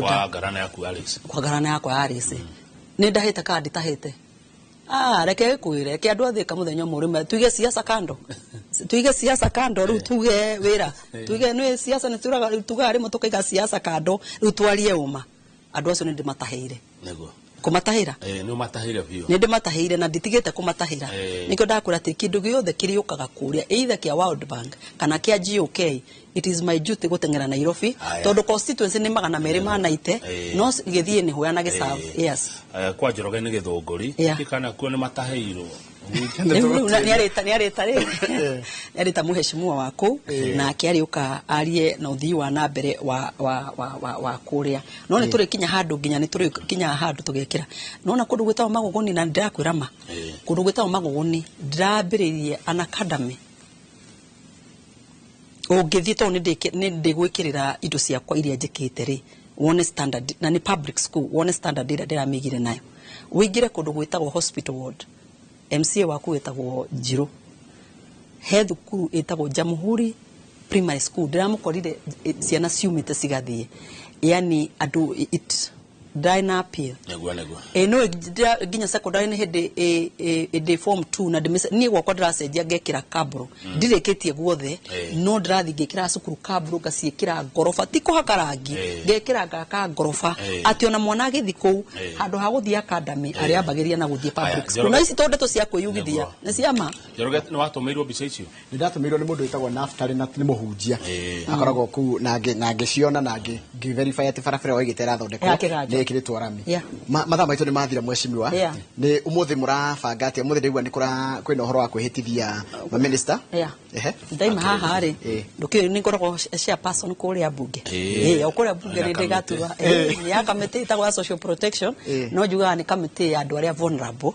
Kwa ngarana yaku Alice. Kwa ngarana yakwa Alice. Nĩ ndahĩte kana nditahĩte? Reke ngwĩre, reke andũ a Thika mũthenya ũmwe rĩmwe tuige siasa kando. Tuige siasa kando rĩu tuge wĩra. Tuige nĩ siasa nĩ tugaga rĩmwe tũkaiga siasa kando, rĩu twarie ũma. Andũ acio nĩ ndĩmatahĩire. Nĩguo. Kũmatahĩra? Nĩ ũmatahĩire biũ. Nĩ ndĩmatahĩire na nditigĩte kũmatahĩra. Nĩkĩo ndakwĩra atĩ kĩndũ gĩothe kĩrĩũkaga kũrĩa, either kĩa World Bank kana kĩa GOK, it is my duty gũteng'era Nairobi, tondũ constituency nĩ 290, no gĩthiĩ nĩ hũya na gĩserve. Yes. Kwa Njoroge nĩ Gĩthũngũri, kana kuo nĩ matahĩirwo. Nĩ arĩta mũheshimiwa wa kũu, nake arĩũka arie na ũthii wa na mbere wa kũrĩa. No nĩ tũrĩkinya handũ, nginya nĩ tũrĩkinya handũ tũgekĩra. Nona kũndũ gwĩtagwo Magũgũni, na ndĩrakwĩra ma, kũndũ gwĩtagwo Magũgũni ndĩrambĩrĩirie an academy. Ũngĩthiĩ, tondũ nĩ ndĩgwĩkĩrĩra indo ciakwa iria njĩkĩte rĩ, wone standard, na nĩ public school, wone standard ĩrĩa ndĩramĩigire nayo. Ũingĩre kũndũ gwĩtagwo hospital ward, MCA waku wĩtagwo Njirũ, he thukuru ĩtagwo Jamhuri Primary School, ndĩramũkorire ciana ciumĩte cigathiĩ, yani andũ it ndarĩ na appeal. Nĩguo nĩguo. No nginya secondary nĩ hĩndĩ ndĩ form 2 na niĩ gwakwa ndĩracenjia ngekĩra kabro, ndirĩkĩtie guothe, no ndĩrathiĩ ngĩkĩra cukuru kabro, ngaciĩkĩra ngoroba, ti kũhaka rangi, ngekĩra ngaka ngoroba, atĩ ona mwana agĩthiĩ kũu handũ ha gũthiĩ academy arĩambagĩria na gũthiĩ public school. Na ici to ndeto cia kwĩyugithia nĩ ciama. Njoroge, nĩ watũmĩirwo mbica icio? Nĩ ndatũmĩirwo nĩ mũndũ wĩtagwo Naftali, na nĩ mũhunjia akoragwo kũu, na ngĩciona na ngĩ verify atĩ barabara waigĩte ĩrathondekwo. Nĩ ĩkĩrĩtwo rami. Yeah. Mathaa maitũ nĩ mathira, mheshimiwa. Nĩ ũmũthĩ mũrabanga atĩa? Ũmũthĩ ndĩraigua nĩ kũra kwĩna ũhoro wa kwĩhĩtithia maminista. Yeah. Ndaima haha rĩ, ndũkĩũĩ nĩ ngoragwo chairperson kũrĩa mbunge. Ĩ, o kũrĩa mbunge Ya nĩ kamĩtĩ. ndĩgatua. Ĩ, ya kamĩtĩ ĩtagwo ya social protection. No njugaga nĩ kamĩtĩ ya andũ arĩa vulnerable,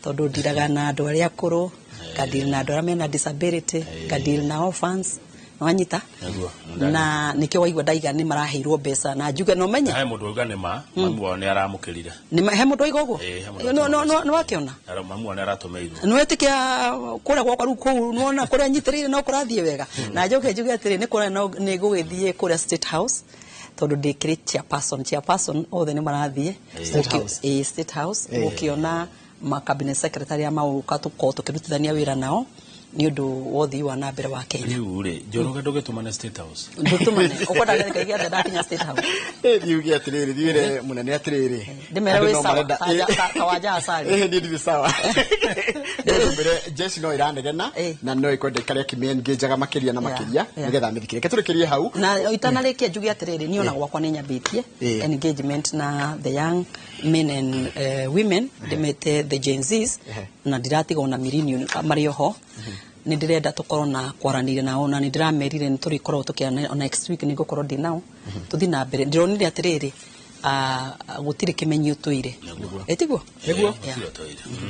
tondũ ndiraga na andũ arĩa akũrũ, ngadiri na andũ arĩa mena disability, ngadiri na orphans, nĩwanyita? Nĩguo. Na nĩkĩo waigua ndaiga nĩ maraheirwo mbeca, na njuge no menye He mũndũ wauga nĩ ma mamu wao nĩ aramũkĩrire. He mũndũ waiga ũguo? Ĩ, he mũndũ. Nĩ wakĩona? Mamu wao nĩ aratũmĩirwo. Nĩwetĩkia kũrĩa gwakwa rĩu kũu nĩwona kũrĩa nyitĩrĩire no kũrathiĩ wega. Na njoke njuge atĩrĩ, nĩ kũrĩa no nĩ gũgĩthiĩ kũrĩa State House, tondũ ndĩkĩrĩ chairperson othe nĩ marathiĩ State House. Ĩ, State House, gũkĩona ma cabinet secretary arĩa magoka tũkorwo tũkĩrutithania wĩra nao nĩ ũndũ wa ũthii wa na mbere wa Kenya. Rĩu rĩ, Njoroge, ndũgĩtũmane State House. Ndũtũmane ũkwenda ngaige atĩa ndakinya State House? Ĩ, thiĩ uge atĩrĩrĩ, thiĩ wĩre mũnene atĩrĩrĩ, Ndĩmere andũ wĩ no sawa, ta wanja asali. Ĩ, niĩ ndirĩ sawa. Nĩ jeshi no ĩranegena na no ĩkwenda ikare akĩmĩengajaga makĩria na makĩria nĩgetha amĩthikĩre. Reke tũrĩkĩrie hau. Na itanarĩkia njuge atĩrĩrĩ, niĩ ona gwakwa nĩ nyambĩtie engagement na the young men and women, ndĩmete the Gen Zs, na ndiratiga ona millennium marĩ oho. Nĩ ndĩrenda tũkorwo na kwaranĩria nao, na nĩ ndĩramerire nĩ tũrĩkoragwo tũkĩaranĩria. Next week nĩ ngũkorwo ndĩ nao, tũthiĩ na mbere. Ndĩronire atĩrĩrĩ, gũtirĩ kĩmenyi ũtũire. Ĩtiguo? Nĩguo. Yeah.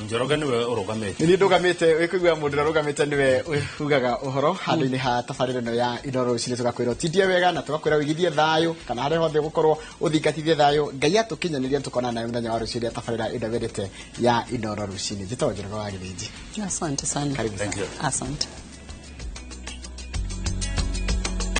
Njoroge nĩwe ũrũgamĩte. Nĩ niĩ ndũgamĩte. Wĩkũigua mũndũ ũrĩa ũrũgamĩte nĩwe ugaga ũhoro handũ-inĩ ha tabarĩra ĩno ya Inooro Rũcinĩ. Tũgakwĩra ũtindie wega na tũgakwĩra ũigithie thayũ kana harĩa hothe ũgũkorwo ũthingatithie thayũ. Ngai atũkinyanĩria, tũkonana nawe mũthenya wa rũciũ rĩa tabarĩra ĩno wendete ya Inooro Rũcinĩ. Njĩtagwo Njoroge wa Gĩthĩnji. Asante sana. Karibu sana. Thank you. Asante.